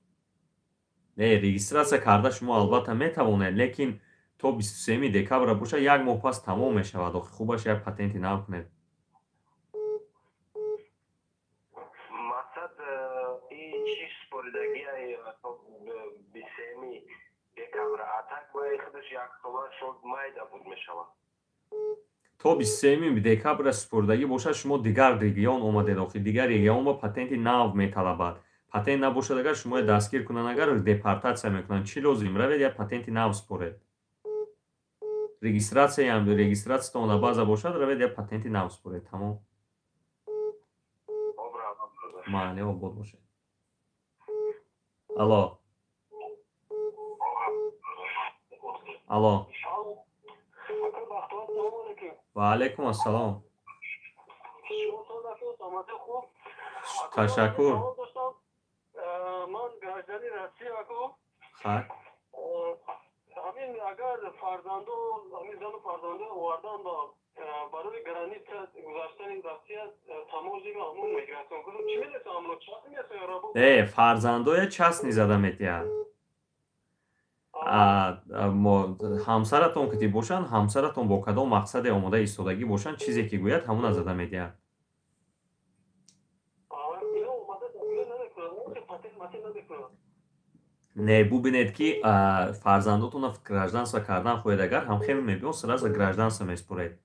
Не, регистратсия карда шумо албатта метавонед, лекин то 23 декабра бошад, як моҳ пас тамом мешавад. Охи хубаш як патенти нав кунед. Мақсад чӣ супоридагиай то 23 декабра, а так баи худаш яксола шуд, майда буд мешавад. То 23 декабра супоридагӣ бошад, шумо дигар регион омадед, охи дигар регион ба патенти нав металабад. Патент набошад агар, шуморо дастгир кунанд агар, депортатсия мекунанд. Чӣ лозим? Равед, як патенти нав супоред. Регистратсияам, регистратсиятон дар база бошад, равед, як патенти нав супоред, тамом. Майли, обод бошед. Алло. Алло. Ва алайкум ассалом. Ташаккур. Ман гражданин Россия ку. Хай. Ҳамин агар фарзанду, ҳамин зану фарзанду овардан ба барои граница гузаштани Россия таможня ҳамун мигратсион кунам, чӣ мерасам? Амно частный мерасам ё работа? Не, фарзандоя частный зада метиҳад. Ҳамсаратон ки бошанд, ҳамсаратон бо кадом мақсаде омода истодагӣ бошанд, чизе ки гӯяд, ҳамона зада медиҳад. Не, бубинед ки фарзандотонро гражданство кардан хоҳед агар, ҳамхел мебиён, сразу гражданство месупоред.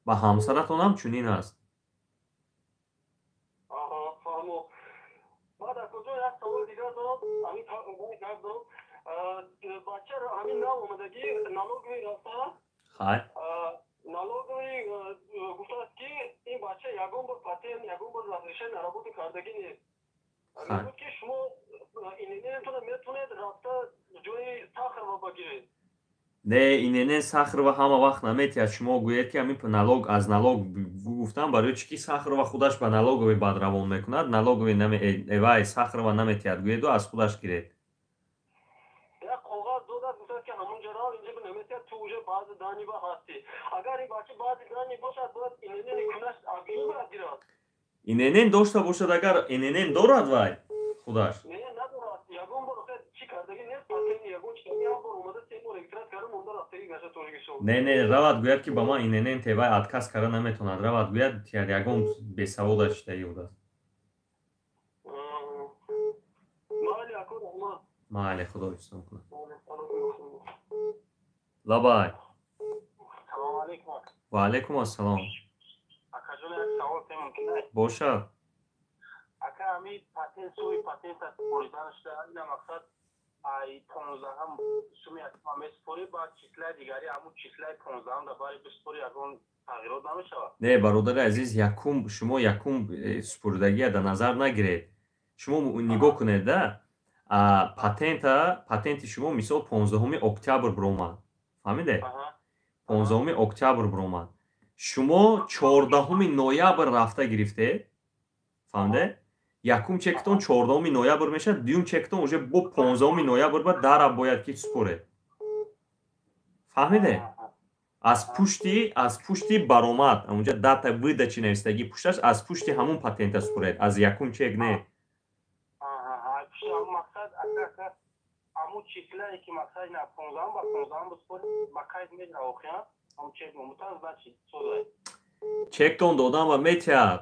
Ба ҳамсаратонам чунин аст. Хай. Налоговый гуфтааст ки ин бача ягон бор патент, ягон бор разрешение на работу кардагӣ нест. Мегӯяд ки шумо ИНН-тона метавонед рафта ҷои Сахарова багиред. Не, ИНН Сахарова ҳама вақт наметиҳад. Шумо гӯед ки ҳамин налог аз налог гуфтам, барои чӣ ки Сахарова худаш ба налоговый бад равон мекунад, налоговый вай Сахарова наметиҳад, гӯеду аз худаш гиред. Як коғаз додад, гуфтад ки ҳамонҷо рав, инҷо наметиҳад, ту уже баъзе дани ба ҳастӣ. Агар ин бача баъзе дани бошад, бояд ИНН кунаш аз куҷо бояд гирад? ИНН дошта бошад агар, ИНН дорад вай худаш? Не, надорад. Ягон бор чӣ кардагӣ нест, патент ягон чӣ, як бор омада се бор регистрат карда, монда рафтагӣ гаша Тоҷикистон. Не, не, равад гӯяд ки ба ман ИНН те, вай отказ карда наметавонад. Равад гӯяд, ягон бесавода читагӣ будааст. Майли, ако раҳмат. Майли, худо ҳифзтон кунад. Лабай. Салому алайкум. Ва алайкум ассалом. Акаҷон, як савол те мумкин аст? Бошад. Ака, ҳамин патент, суми патента супориданашда, ина мақсад ай 15-ам суми акма месупорӣ, баъд числаи дигари ҳамун числаи 15-ам дар бари бисупорӣ, ягон тағйирот намешавад? Не, бародари азиз, якум шумо якум супоридагия дар назар нагиред. Шумо нигоҳ кунед да, патента, патенти шумо мисол 15 октябр биромад. Фаҳмидед? 15 октябр биромад. Шумо 14 ноябр рафта гирифтед. Фаҳмидед? Якум чектон 14 ноябр мешавад, дуюм чектон уже бо 15 ноябр ба дара бояд ки супоред. Фаҳмидед? Аз пушти баромад, онҷа дата выдачи навистагӣ пушташ, аз пушти ҳамун патента супоред, аз якум чек не. Мақсад ҳамун числае ки мақсад на 15 ба 15 бисупоред, ба қайд мегира охиран ҳамун чек мумутан, значит созай. Чектон додан ва метиҳад.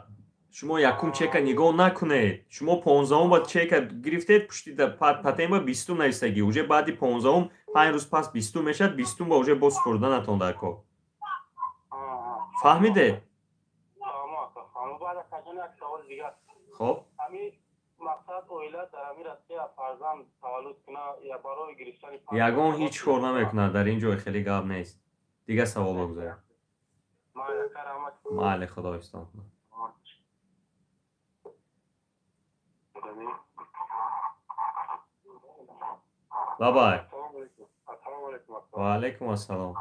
Шумо якум чека нигоҳ накунед. Шумо 15-ум ба чека гирифтед, пушти патент ба 20-ум навистагӣ. Уже баъди 15-ум 5 рӯз пас 20-ум мешавад, 20-ум ба уже боз супорданатон дар кор. Фаҳмидед? Хоб. Мақсад оила дар ҳамин Россия фарзанд таваллуд куна я барои гирифтани Ягон ҳеҷ кор намекунад, дар ин ҷой хеле гап нест. Дигар савол бигузоред. Майли, худо ҳифзтон кунад. Лабай. Ва алайкум ассалом.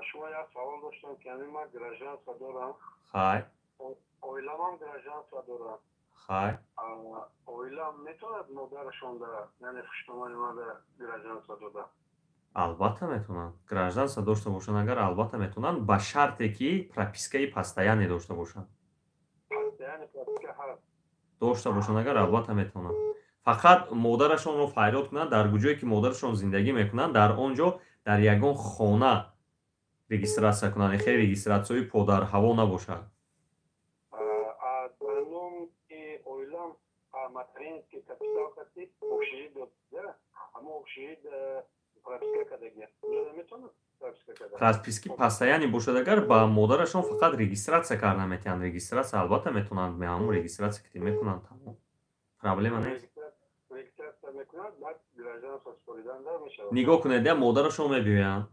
Шумо як савол доштам. доштам ки ҳамин ман гражданство дорам. Хай. Оиламам гражданство дорам. Хай. Оилам метавонад модарашонда, яъне хуштомани мада гражданство дода? Албатта метавонанд. Гражданство дошта бошанд агар, албатта метавонанд, ба шарте ки пропискаи постоянный дошта бошанд. Дошта бошанд агар, албатта метавонанд. Фақат модарашонро файрод кунанд, дар куҷое ки модарашон зиндагӣ мекунанд, дар он ҷо дар ягон хона регистрация кунанд. Хеле регистрацияи подарҳаво набошад. Материнский капитал кати общежит дод, ҳамо общежит прописка кардагия. Метавонад прописка карда? Прописки постоянный бошад агар, ба модарашон фақат регистрация карда метавонанд. Регистрация албатта метавонанд, ҳамон регистрация ки мекунанд, тамом. Проблема нест. Регистрация мекунанд, баъд гражданство супоридан мешавад. Нигоҳ кунед, я модарашон мебиёянд,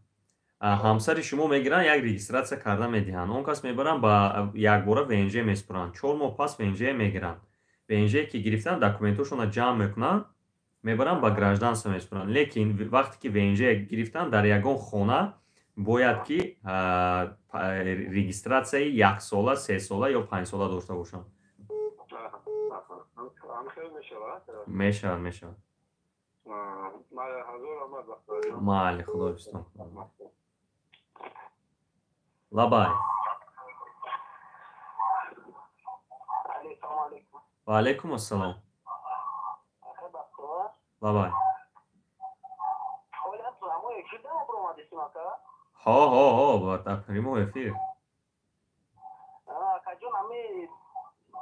ҳамсари шумо мегиранд, як регистрация карда медиҳанд. Он кас мебаранд, ба якбора ВНЖ месупоранд. 4 моҳ пас ВНЖ мегиранд. ВНЖ ки гирифтанд, документҳошонро ҷамъ мекунанд, мебаранд, ба гражданство месупоранд. Лекин вақте ки ВНЖ гирифтанд, дар ягон хона бояд ки регистрацияи яксола, 3 сола ё 5 сола дошта бошанд. Мешавад, мешавад. Майли, худоҳофизтон. Лабай. Ва алайкум ассалом. Лабай. Ҳо, ҳо, ҳо, дар прямой эфир. Акаҷон, ами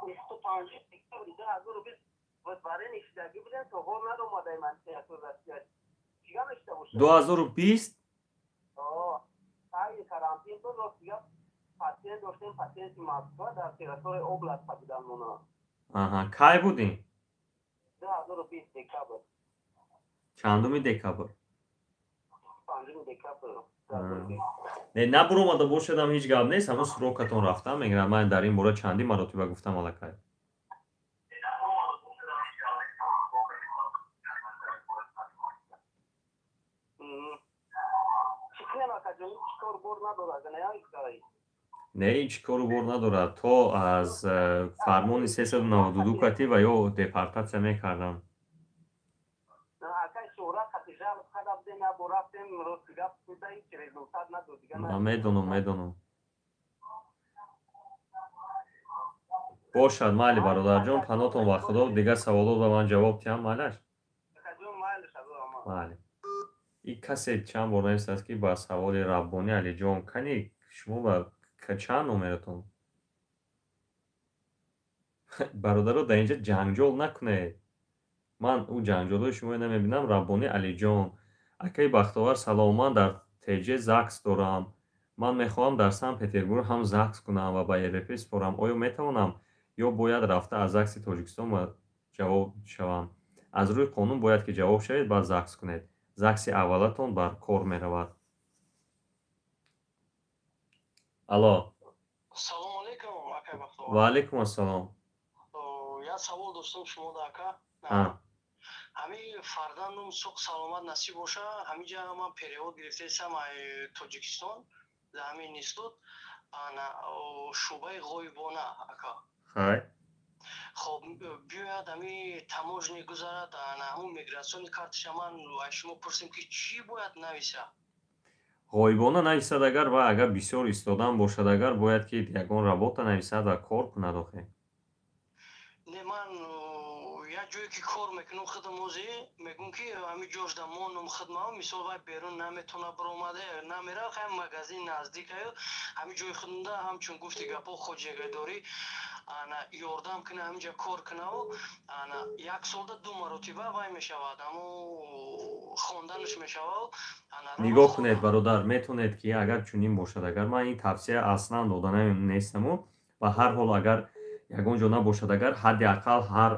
25 декабри 2020 выдворение шудагӣ будем, то ҳол наромадаем Россия. Чига мешуда бошад? 2020? Айни карантин буд, рост дига патент доштем, патенти Москва дар территорияи область будан мона. Аҳа, кай будем? 2020 декабр. Чандуми декабр? 5 декабр. Не, набуромада бошадам, ҳеҷ гап нест, ҳамон срокатон рафтам мегирам. Ман дар ин бора чандин маротиба гуфтам аллакай. Не, ҳеҷ кору бор надорад. То аз фармони 392 кати ва ё депортатсия мекардам. Акай, шӯҳрат хати жалоб карда будем, як бор рафтем, рости гап, ҳеҷ результат надод дига. Медонам, медонам. Бошад, майли, бародарҷон, панотон ба Худо. Дигар саволот ба ман ҷавоб диҳам, майлаш? Майли. И касе чанд бор нависааст, ки ба саволи Раббонӣ Алиҷон, кани шумо ба чанд номератон? Бародаро, дар инҷа ҷанҷол накунед. Ман ӯ ҷанҷолҳои шуморо намебинам. Раббонӣ Алиҷон, акаи Бахтовар, салом, ман дар ТЖ ЗАГС дорам. Ман мехоҳам дар Санкт Петербург ҳам ЗАГС кунам ва ба ЕВП супорам. Оё метавонам ё бояд рафта аз ЗАГСи Тоҷикистон ҷавоб шавам? Аз рӯи қонун бояд ки ҷавоб шавед, баъд ЗАГС кунед. ЗАГСи аввалатон бар кор меравад. Алло. Салому алейкум, акай Бахтовар. Ва алейкум ассалом. Як савол доштам шумода, ака. Ҳамин фарзандум суқ саломат насиб боша, ҳаминҷа ман перевод гирифтаистам Тоҷикистон, дар ҳамин институт ана шӯъбаи ғоибона, ака. Хай. Хоб, биёяд, ҳами таможня гузарад, ана ҳамун миграционный карташа ман аз шумо пурсем, ки чӣ бояд нависа? Ғоибона нависад агар ва агар бисёр истодан бошад агар, бояд ки ягон работа нависад ва кор кунад охе. Не, ман як ҷое ки кор мекунам худам, ози мегӯм, ки ҳами ҷошда монум хидмам, мисол, вай берун наметавона биромада, намера, хай магазин наздикаю, ҳами ҷои худмда ҳамчун гуфти гапо хоҷагадорӣ ана ёрдам куна, ҳаминҷа кор кунаву ана як солда ду маротиба вай мешавад, ҳамо хонданаш мешавад. Нигоҳ кунед, бародар, метавонед ки агар чунин бошад агар, ман ин тавсия аслан дода нестаму, ба ҳар ҳол, агар ягон ҷо набошад агар, ҳадди ақал ҳар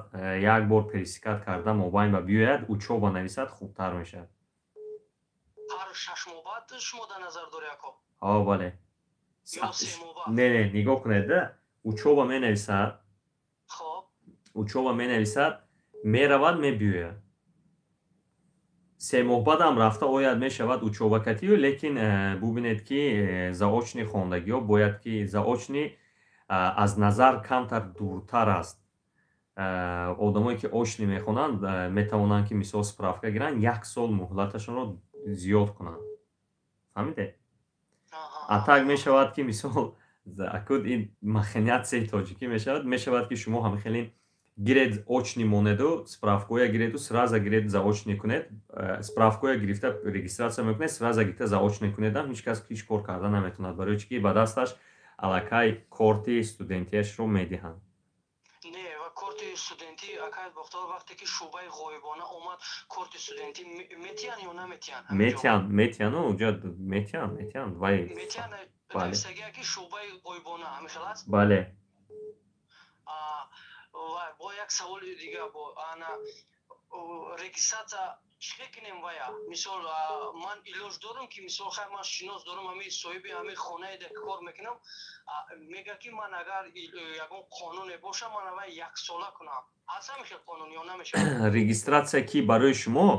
як бор пересекать карда мобайн ба биёяд, учёба нависад, хубтар мешавад. Ҳар 6 моҳ баъд шумо дар назар дорӣ, ако? Ҳо, бале. Не, не, нигоҳ кунед, учёба менависад, учёба менависад, меравад, мебиёяд. 3 моҳ баъдам рафта ояд, мешавад учёба катию, лекин бубинед, ки заочный хондагиҳо бояд, ки заочный аз назар камтар дуртар аст. Одамое ки очный мехонанд, метавонанд, ки мисол справка гиранд, як сол муҳлаташонро зиёд кунанд, фаҳмидед? А так мешавад, ки мисол акуд ин махинатсияи тоҷикӣ мешавад, ки шумо ҳам хеле гиред, очный монеду, справкоя гиреду, сразу гиред, заочный кунед. Справкоя гирифта, регистрация мекунед, сразу гирифта, заочный кунедам, ҳеҷ кас ҳеҷ кор карда наметавонад. Барои чӣ ки ба дасташ аллакай корти студентиашро медиҳанд. Не, ва корти студентӣ, акай Бохтовар, вақте ки шӯъбаи ғоибона омад, корти студентӣ метиҳанд ё наметиҳанд? Метиҳанд, метиҳанд, уҷа метиҳанд, метиҳанд вай. Метиҳанд, нависагия ки шӯъбаи ғоибона, ҳамин хел аст? Бале. Ва бо як саволи дига, бо ана регистрация чӣ кунем вая? Мисол, ман илоҷ дорам, ки мисол, хай, ман шинос дорам, ҳамин соҳиби ҳамин хонае ки кор мекунам, мега, ки ман агар ягон қонуне боша, ман авай яксола кунам. Ҳаст ҳамин хел қонун ё намешавад? Регистрация ки барои шумо?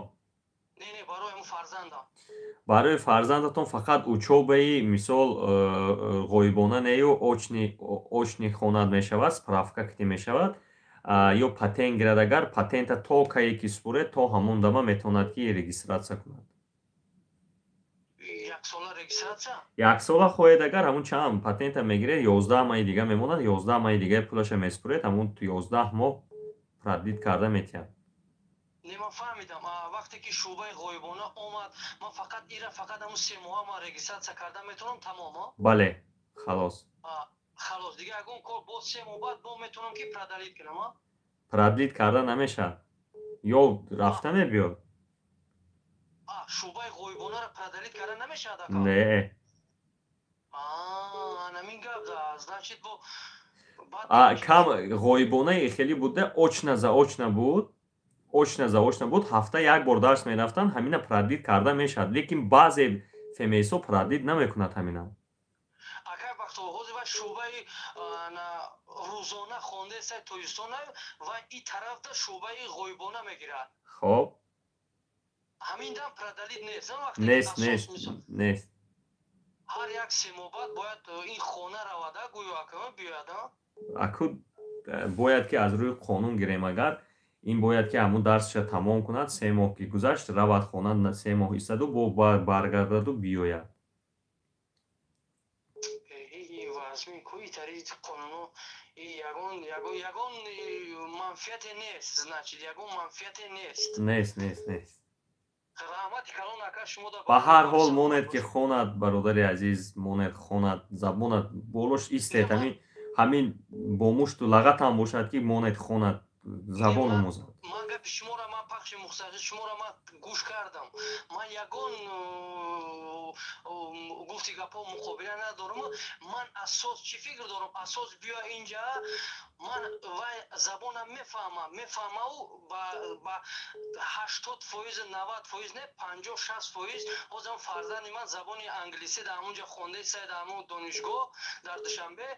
Не, барои ҳамун фарзандам. Барои фарзандатон фақат учёбаи, мисол, ғоибона нею, очный хонад мешавад, справка кити мешавад ё патент гирад. Агар патента то кае ки спуред, то ҳамон дама метавонад, ки регистрация кунад. Яксола хоҳед агар, ҳамун чанд патента мегиред, 11 маҳи дига мемонад, 11 маҳи дига пулаша меспуред, ҳамун 11 моҳ продлить карда метиҳад. Не, ман фаҳмидам. Вақте ки шӯъбаи ғоибона омад, ман фақат ира, фақат ҳамун 3 моҳа ман регистрация карда метавонам, тамом? Бале, халос. Халос, дига ягон кор боз 3 моҳ баъд бо метавонам, ки продлить кунам? Продлить карда намешавад, ё рафта мебиёд. Шӯъбаи ғоибонаро продлить карда намешавад, ака? Не. Анамин гап, значит, бо Кам ғоибонаи хеле буда, очно заочно буд, очно заочно буд, ҳафта як бор дарс мерафтанд, ҳамина продлить карда мешавад, лекин баъзе ФМСҳо продлить намекунад ҳамина. Акай Бахтовар, ҳозир ва шӯъбаи рӯзона хондаеса Тоҷикистона ва и тарафда шӯъбаи ғоибона мегирад. Хоб. Ҳамин дам продлить нест? Нест, нест, нест. Ҳар як 3 моҳ баъд бояд ин хона равада, гӯё ака биёяд? Аку бояд, ки аз рӯи қонун гирем агар, ин бояд, ки ҳамун дарсша тамом кунад, 3 моҳ ки гузашт, равад хона, 3 моҳ истаду, бо баргардаду биёяд. Вазмин кӯитари қонуно, ягон манфиате нест, значит, ягон манфиате нест. Нест, нест, нест. Раҳмати калон, ака, шумо. Ба ҳар ҳол монед, ки хонад, бародари азиз, монед, хонад, забонат болош истед, ҳамин бо мушту лағатам бошад, ки монед, хонад, забон омӯзад. Ман гапи шуморо, ман пахши мухтасари шуморо ман гӯш кардам, ман ягон гуфти гапҳо муқобила надорам. Ман асос чӣ фикр дорам? Асос биё инҷа, ман вай забонам мефаҳмам, мефаҳмау ба 80%, 90% не, 50-60%. Ҳозирам фарзанди ман забони англисӣ дар ҳамонҷа хондаи, дар ҳамон донишгоҳ дар Душанбе.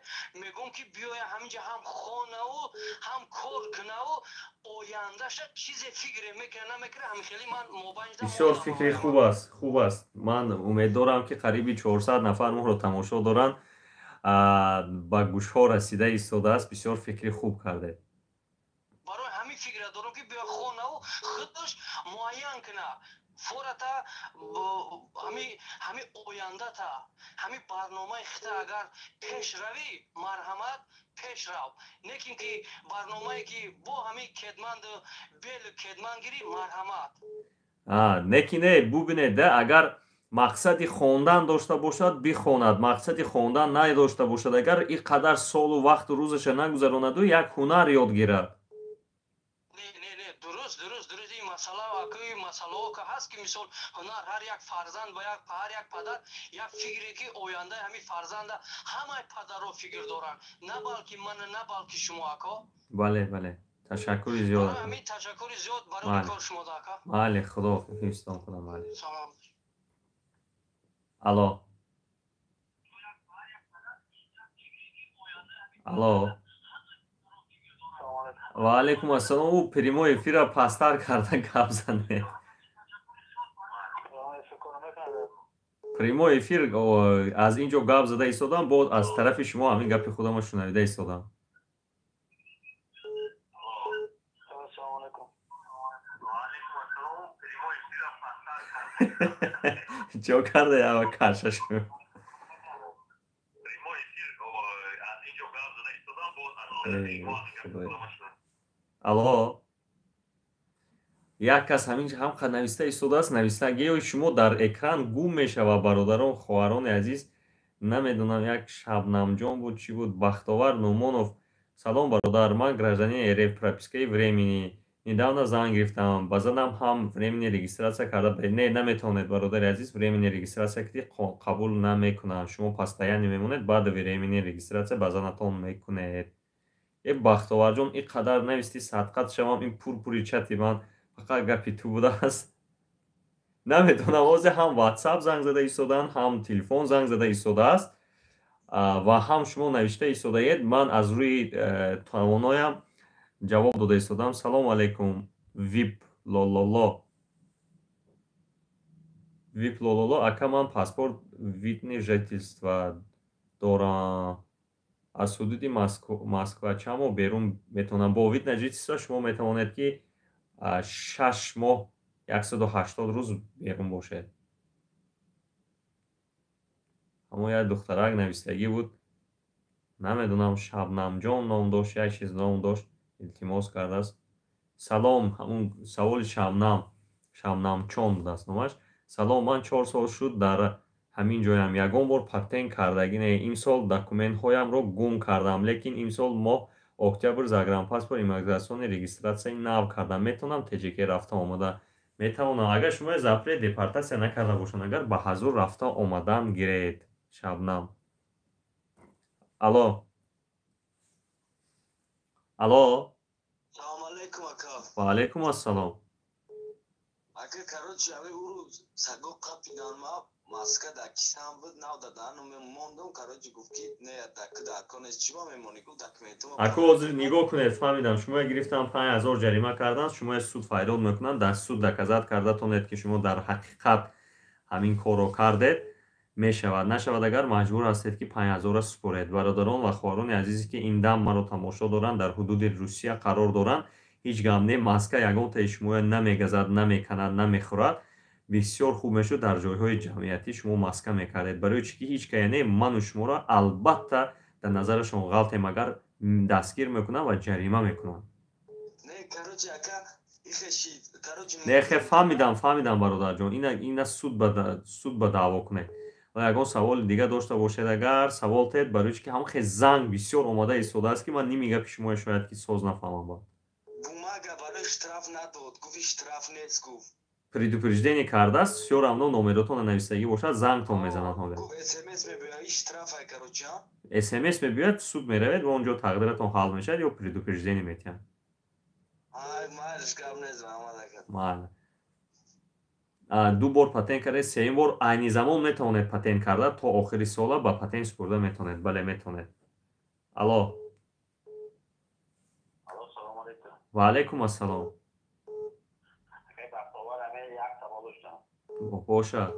Мегӯм, ки биёя ҳаминҷа, ҳам хонаву ҳам кор кунаву ояндаша чизе фикре мекунад, намекунад, ҳамин хеле ман мобайнда. Бисёр фикри хуб аст, хуб аст. Ман умед дорам, ки қариби 400 нафар моро тамошо доранд, ба гӯшҳо расида истодааст. Бисёр фикри хуб кардед. Барои ҳамин фикра дорам, ки биё хонаву худаш муайян куна фората, ҳами ояндата, ҳами барномаи хита. Агар пеш равӣ, марҳамат, пеш рав, лекин ки барномае ки бо ҳами кедманду белу кедман гирӣ, марҳамат. Неки не, бубинед да, агар мақсади хондан дошта бошад, бихонад, мақсади хондан надошта бошад агар, ин қадар солу вақту рӯзаша нагузаронаду як ҳунар ёд гирад. Не, дуруст, ин масъала, акӯи масъалаҳо ка ҳаст, ки мисол ҳунар, ҳар як фарзанд ба як, ҳар як падар як фикре, ки ояндаи ҳамин фарзанда ҳамаи падарро фикр доранд, на балки ман, на балки шумо, ако. Бале, ташаккури зиёд. Ҳамин, ташаккури зиёд барои кор шумо, ака. Бале, худо ҳифзтон кунад, бале. Салом. Алло, алло, ва алайкум ассалом. Ӯ прямой эфира пасттар карда гап занед. Прямой эфир аз ин ҷо гап зада истодам, боз аз тарафи шумо ҳамин гапи худамо шунавида истодам. Чо карда ява карша шу? Алло, як кас ҳамин ҳамқа нависта истодааст, навистагиҳои шумо дар экран гум мешавад, бародарон, хоҳарони азиз. Намедонам, як Шабнамҷон буд, чӣ буд, Бахтовар Нумонов. Салом, бародар, ман гражданин РФ, пропискаи временный, недавно зан гирифтам, ба занам ҳам временный регистрация карда. Не, наметавонед, бародари азиз, временный регистрация ки қабул намекунанд. Шумо постоянно мемонед, баъд временный регистрация ба занатон мекунед. Э, Бахтоварҷон, ин қадар нависти, садқат шавам, ин пурпури чати ман фақат гапи ту будааст. Намедонам, ҳозир ҳам ватсап занг зада истодаанд, ҳам телефон занг зада истодааст ва ҳам шумо навишта истодаед. Ман аз рӯи тавоноям ҷавоб дода истодам. Салому алайкум, вип лололо, вип лололо. Ака, ман паспорт вид на жительство дорам, аз ҳудуди Москва чанд моҳ берун метавонам? Бо вид на жительство шумо метавонед, ки 6 моҳ 180 рӯз берун бошед. Аммо як духтарак навистагӣ буд, намедонам, Шабнамҷон ном дошт, як чиз ном дошт, илтимос кардааст. Салом, ҳамун саволи Шабнам, Шабнамчон будааст номаш. Салом, ман 4 сол шуд дар ҳамин ҷоям, ягон бор патент кардагӣ не. Имсол документҳоямро гум кардам, лекин имсол моҳ октябр загранпаспорт иммиграционный регистрацияи нав кардам. Метавонам ТҶК рафта омада? Метавонам, агар шумо запрет депортация накарда бошанд, агар ба ҳазур рафта омадан гиред, Шабнам. Алло, алло. Салом алейкум, ака. Ва алейкум ассалом. Ака, короче, ами урӯз саго қапидан, ма маска дар кисам буд, нав дадану мондум. Короче, гуфт ки не, даконес чӣ ма мемонӣ, гуфт документума. Аку, ҳозир нигоҳ кунед, фаҳмидам, шумо гирифтан 5000 ҷарима кардан, шумо суд файрод мекунанд, дар суд доказать карда тонед, ки шумо дар ҳақиқат ҳамин корро кардед, мешавад. Нашавад агар, маҷбур ҳастед, ки 5000-ра супоред. Бародарон ва хоҳарони азизе, ки ин дам маро тамошо доранд, дар ҳудуди Русия қарор доранд, ҳеҷ гап не, маска ягонтаи шумоя намегазад, намеканад, намехӯрад. Бисёр хуб мешуд, дар ҷойҳои ҷамъиятӣ шумо маска мекардед. Барои чӣ ки ҳеҷ кая не, ману шуморо албатта дар назарашон ғалтем, агар дастгир мекунанд ва ҷарима мекунанд. Не, хе, фаҳмидам, фаҳмидам, бародарҷон, ина суд ба даъво кунед. Ва ягон саволи дига дошта бошед агар, савол тед, барои чӣ ки ҳамон хе занг бисёр омода истодааст, ки ман ними гапи шумоя шояд ки соз нафаҳмам. Ба предупреждение кардааст, всё равно номеротон навистагӣ бошад, зангтон мезанад. СМС мебиёяд, суд меравед ва он ҷо тақдиратон ҳал мешавад ё предупреждение метиҳанд. Майли. Ду бор патент кардед, сеюм бор айни замон метавонед патент карда, то охири сола ба патент супурда метавонед. Бале, метавонед. Алло. Ва алайкум ассалом. Боша.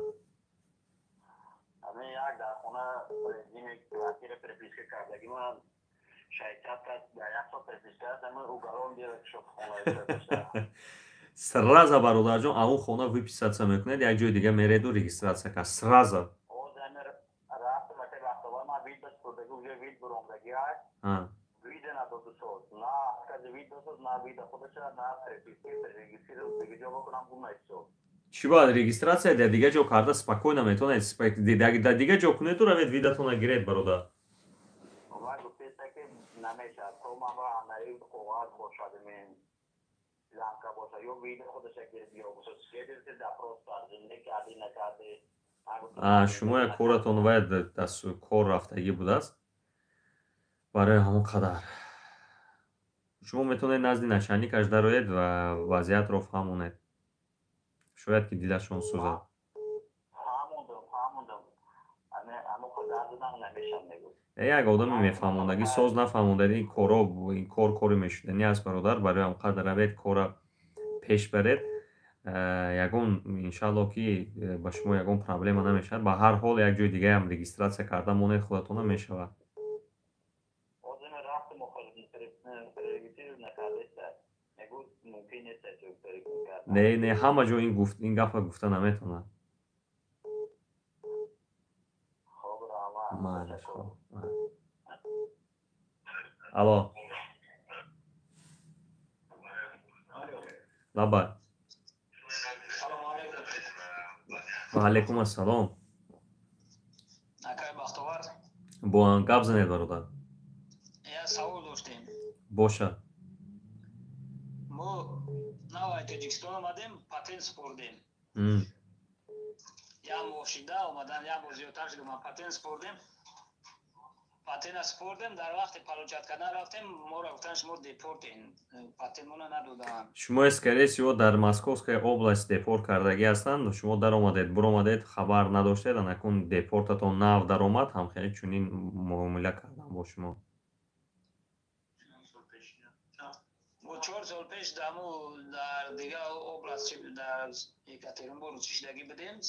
Сразу, бародарҷон, аун хона выписаться мекунед, як ҷои дига мереду регистрация кард. Сразу. Чӣ бояд регистрация дар дигар ҷо карда спокойно метавонед, дар дигар ҷо кунеду равед, видатона гиред, бародар. Шумо як коратон вай кор рафтагӣ будааст, барои ҳамон қадар шумо метавонед назди начальникаш дароед ва вазъиятро фаҳмонед, шояд ки дилашон сӯзад. Як одаме мефаҳмондагӣ соз нафаҳмондад, ин коро, ин кор кори мешуданӣ аст, бародар. Барои ҳам қадр равед, кора пеш баред. Ягон, иншаалло, ки ба шумо ягон проблема намешавад. Ба ҳар ҳол, як ҷои дигаам регистрация карда монед худатона, мешавад. Озина рафтем, регистрировать накардаста, мегӯ, мумкин нест. Не, не, ҳама ҷо ин гуфт, ин гапа гуфта наметавонад. Хоб, раҳмат. Майлаш, хоб. Алло, лабай. Салому алейкум. Ва алайкум ассалом. Акай Бахтовар. Бо гап занед, бародар. Як савол доштем. Бошад. Мо навай Тоҷикистон омадем, патент супурдем. Як моҳ шида омадан, як моҳ зиёдтар шуда, ма патент супурдем. Патента супурдем, дар вақти получать кардан рафтем, моро гуфтан, шумо депортен. Патентмона надоданд. Шумо, скорее всего, дар Московская область депорт кардагӣ ҳастанд. Шумо даромадед, буромадед, хабар надоштед. Анакун депортатон нав даромад, ҳам хеле чунин муомила кардам бо шумо. Мо 4 сол пеш даму дар дигар область, дар Екатеринбург чишидагӣ будем,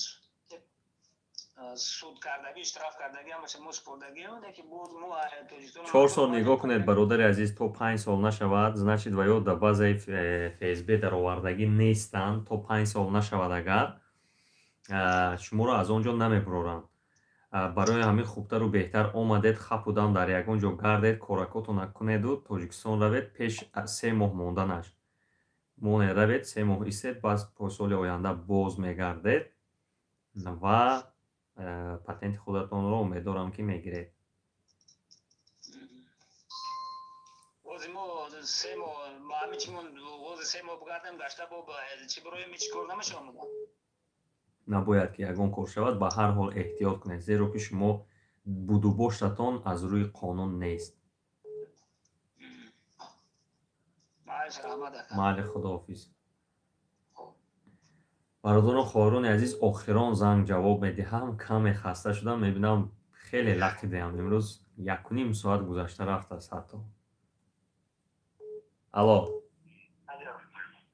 суд кардагӣ, штраф кардагӣ, ҳамаша мо супурдагӣ, лекин боз мо Тоҷикистон. 4 сол нигоҳ кунед, бародари азиз, то 5 сол нашавад, значит, ва ё дар базаи ФСБ даровардагӣ нестанд. То 5 сол нашавад, агар шуморо аз он ҷо намебуроранд. Барои ҳамин хубтару беҳтар омадед, хапудам дар ягон ҷо гардед, коракотона кунеду Тоҷикистон равед. Пеш 3 моҳ монданаш моне равед, 3 моҳ истед, баъд соли оянда боз мегардед ва патенти худатонро умеддорам, ки мегиред. Бози мо 3 моҳ ба ҳамин чимон, бози 3 моҳ бигардем, гашта, бо чӣ бироем, ҳеч кор намешавад. Набояд ки ягон кор шавад. Ба ҳар ҳол эҳтиёт кунед, зеро ки шумо будубоштатон аз рӯи қонун нест. Майли, раҳмат, ака. Майли, худоҳофиз. Бародарон, хоҳарони азиз, охирон занг ҷавоб медиҳам. Каме хаста шудам, мебинам, хеле лақидаям. Имрӯз 1,5 соат гузашта рафтааст ҳатто. Алло,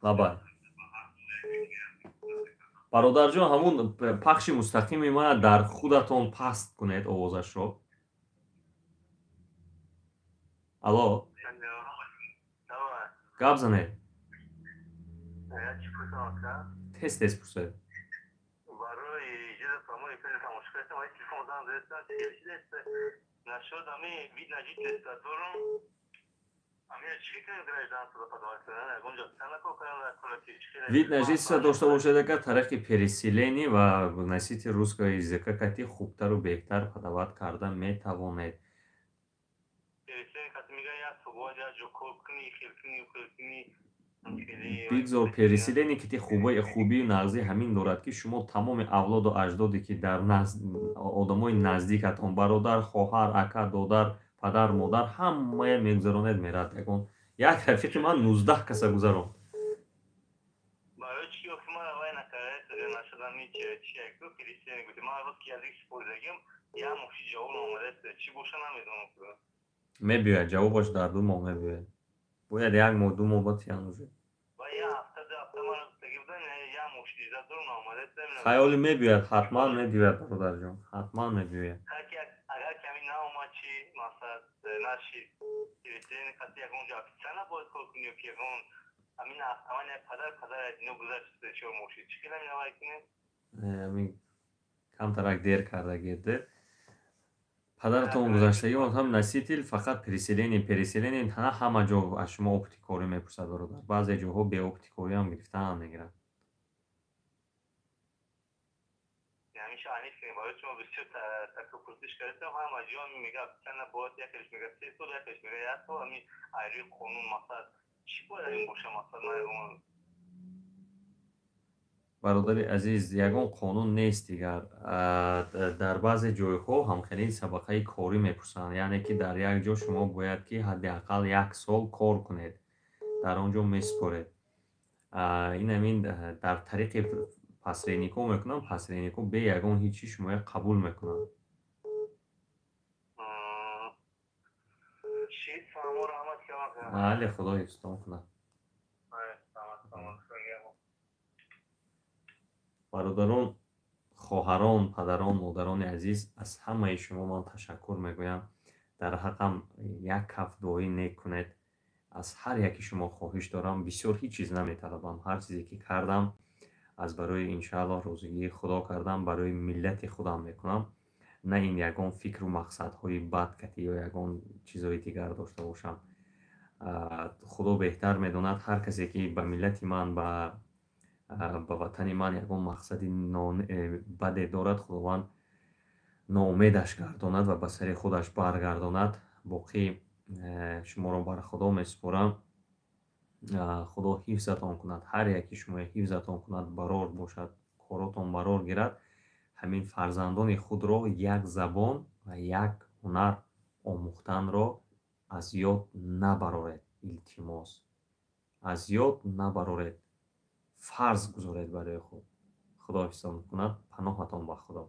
лабай, бародарҷон. Ҳамун пахши мустақими мана дар худатон паст кунед овозашро. Алло, гап занед. Тез, тез пурсед. Барои иҷозат мо эфири тамошо кардем, вай телефон занг задастам, нашуд. Ами вид на жительство дорум, ами чӣ кардем, гражданство подавать кардам, ягон ҷо кор кардам. Вид на жительство дошта бошед, агар тариқи переселение ва носитель русского языка кати хубтару беҳтар подавать карда метавонед. Переселение кати мегӯян, як сол бояд як ҷо кор кунӣ, хел кунӣ, хел кунӣ. Бигзор, переселение ки хубию нағзӣ ҳамин дорад, ки шумо тамоми авлоду аҷдоде, ки дар одамои наздикатон, бародар, хоҳар, ака, додар, падар, модар, ҳамая мегузаронед, мерад. Ягон як рафиқи ман 19 каса гузаронд. Барои чӣ охи мара вай накарда нашудам, чи переселение гуфти, ман русский язык супоридагим, як моҳ ҷавоб наомадааст, чӣ боша, намедонам. Мебиёяд ҷавобаш, дар 2 моҳ мебиёяд. Бояд як моҳ, 2 моҳ баъд уже. Хаёли мебиёяд, ҳатман мебиёяд, бародарҷон, ҳатман мебиёяд. Агар ками наомад чӣ, масалан, наши переселение кати ягон ҷо официально бояд кор кунӣ ё ки ягон ҳамин автомат як падар аз ино гузашт, 3-4 моҳ шид, чӣ хел ҳамин авай кунем? Ҳамин камтарак дер карда гирде. Падаратон гузаштагӣ ҳам носитель, фақат переселение. Переселение на ҳама ҷо аз шумо опыти корӣ мепурсад, бародар. Баъзе ҷоҳо бе опыти кориам гирифтаам мегиранд. Ҳамеша аниқ кунем, барои шумо бисёр такрор пурсиш кардам, ҳама ҷо мега официально бояд, якеш мега 3 сол, якеш мега як сол. Ҳамин айрӯи қонун, мақсад, чӣ бояд ин боша, мақсад, ман Бародари азиз, ягон қонун нест дигар. Дар баъзе ҷойҳо ҳамхелии сабақаи корӣ мепурсанд, яъне ки дар як ҷо шумо бояд ки ҳадди ақал як сол кор кунед, дар он ҷо месупоред. Ин ҳамин дар тариқи посредникҳо мекунанд. Посредникҳо бе ягон ҳеҷ чиз шумоя қабул мекунанд. Чӣ, фаҳмо, раҳмат. Майли, Худо ҳифзтон кунад. Бародарон, хоҳарон, падарон, модарони азиз, аз ҳамаи шумо ман ташаккур мегӯям. Дар ҳаққам як каф дуоӣ нек кунед. Аз ҳар яки шумо хоҳиш дорам, бисёр ҳеҷ чиз наметалабам. Ҳар чизе ки кардам, аз барои, иншааллоҳ, розигии Худо кардам, барои миллати худам мекунам, на ин ягон фикру мақсадҳои бад кати ё ягон чизҳои дигар дошта бошам. Худо беҳтар медонад. Ҳар касе ки ба миллати ман, ба ватани ман ягон мақсади баде дорад, Худованд ноумедаш гардонад ва ба сари худаш баргардонад. Боқӣ шуморо бар Худо месупорам. Худо ҳифзатон кунад, ҳар яки шумо ҳифзатон кунад, барор бошад, коротон барор гирад. Ҳамин фарзандони худро як забон ва як ҳунар омӯхтанро аз ёд набароред, илтимос, аз ёд набароред, фарз гузоред барои худ. Худо ҳифзатон кунад. Паноҳатон ба Худо.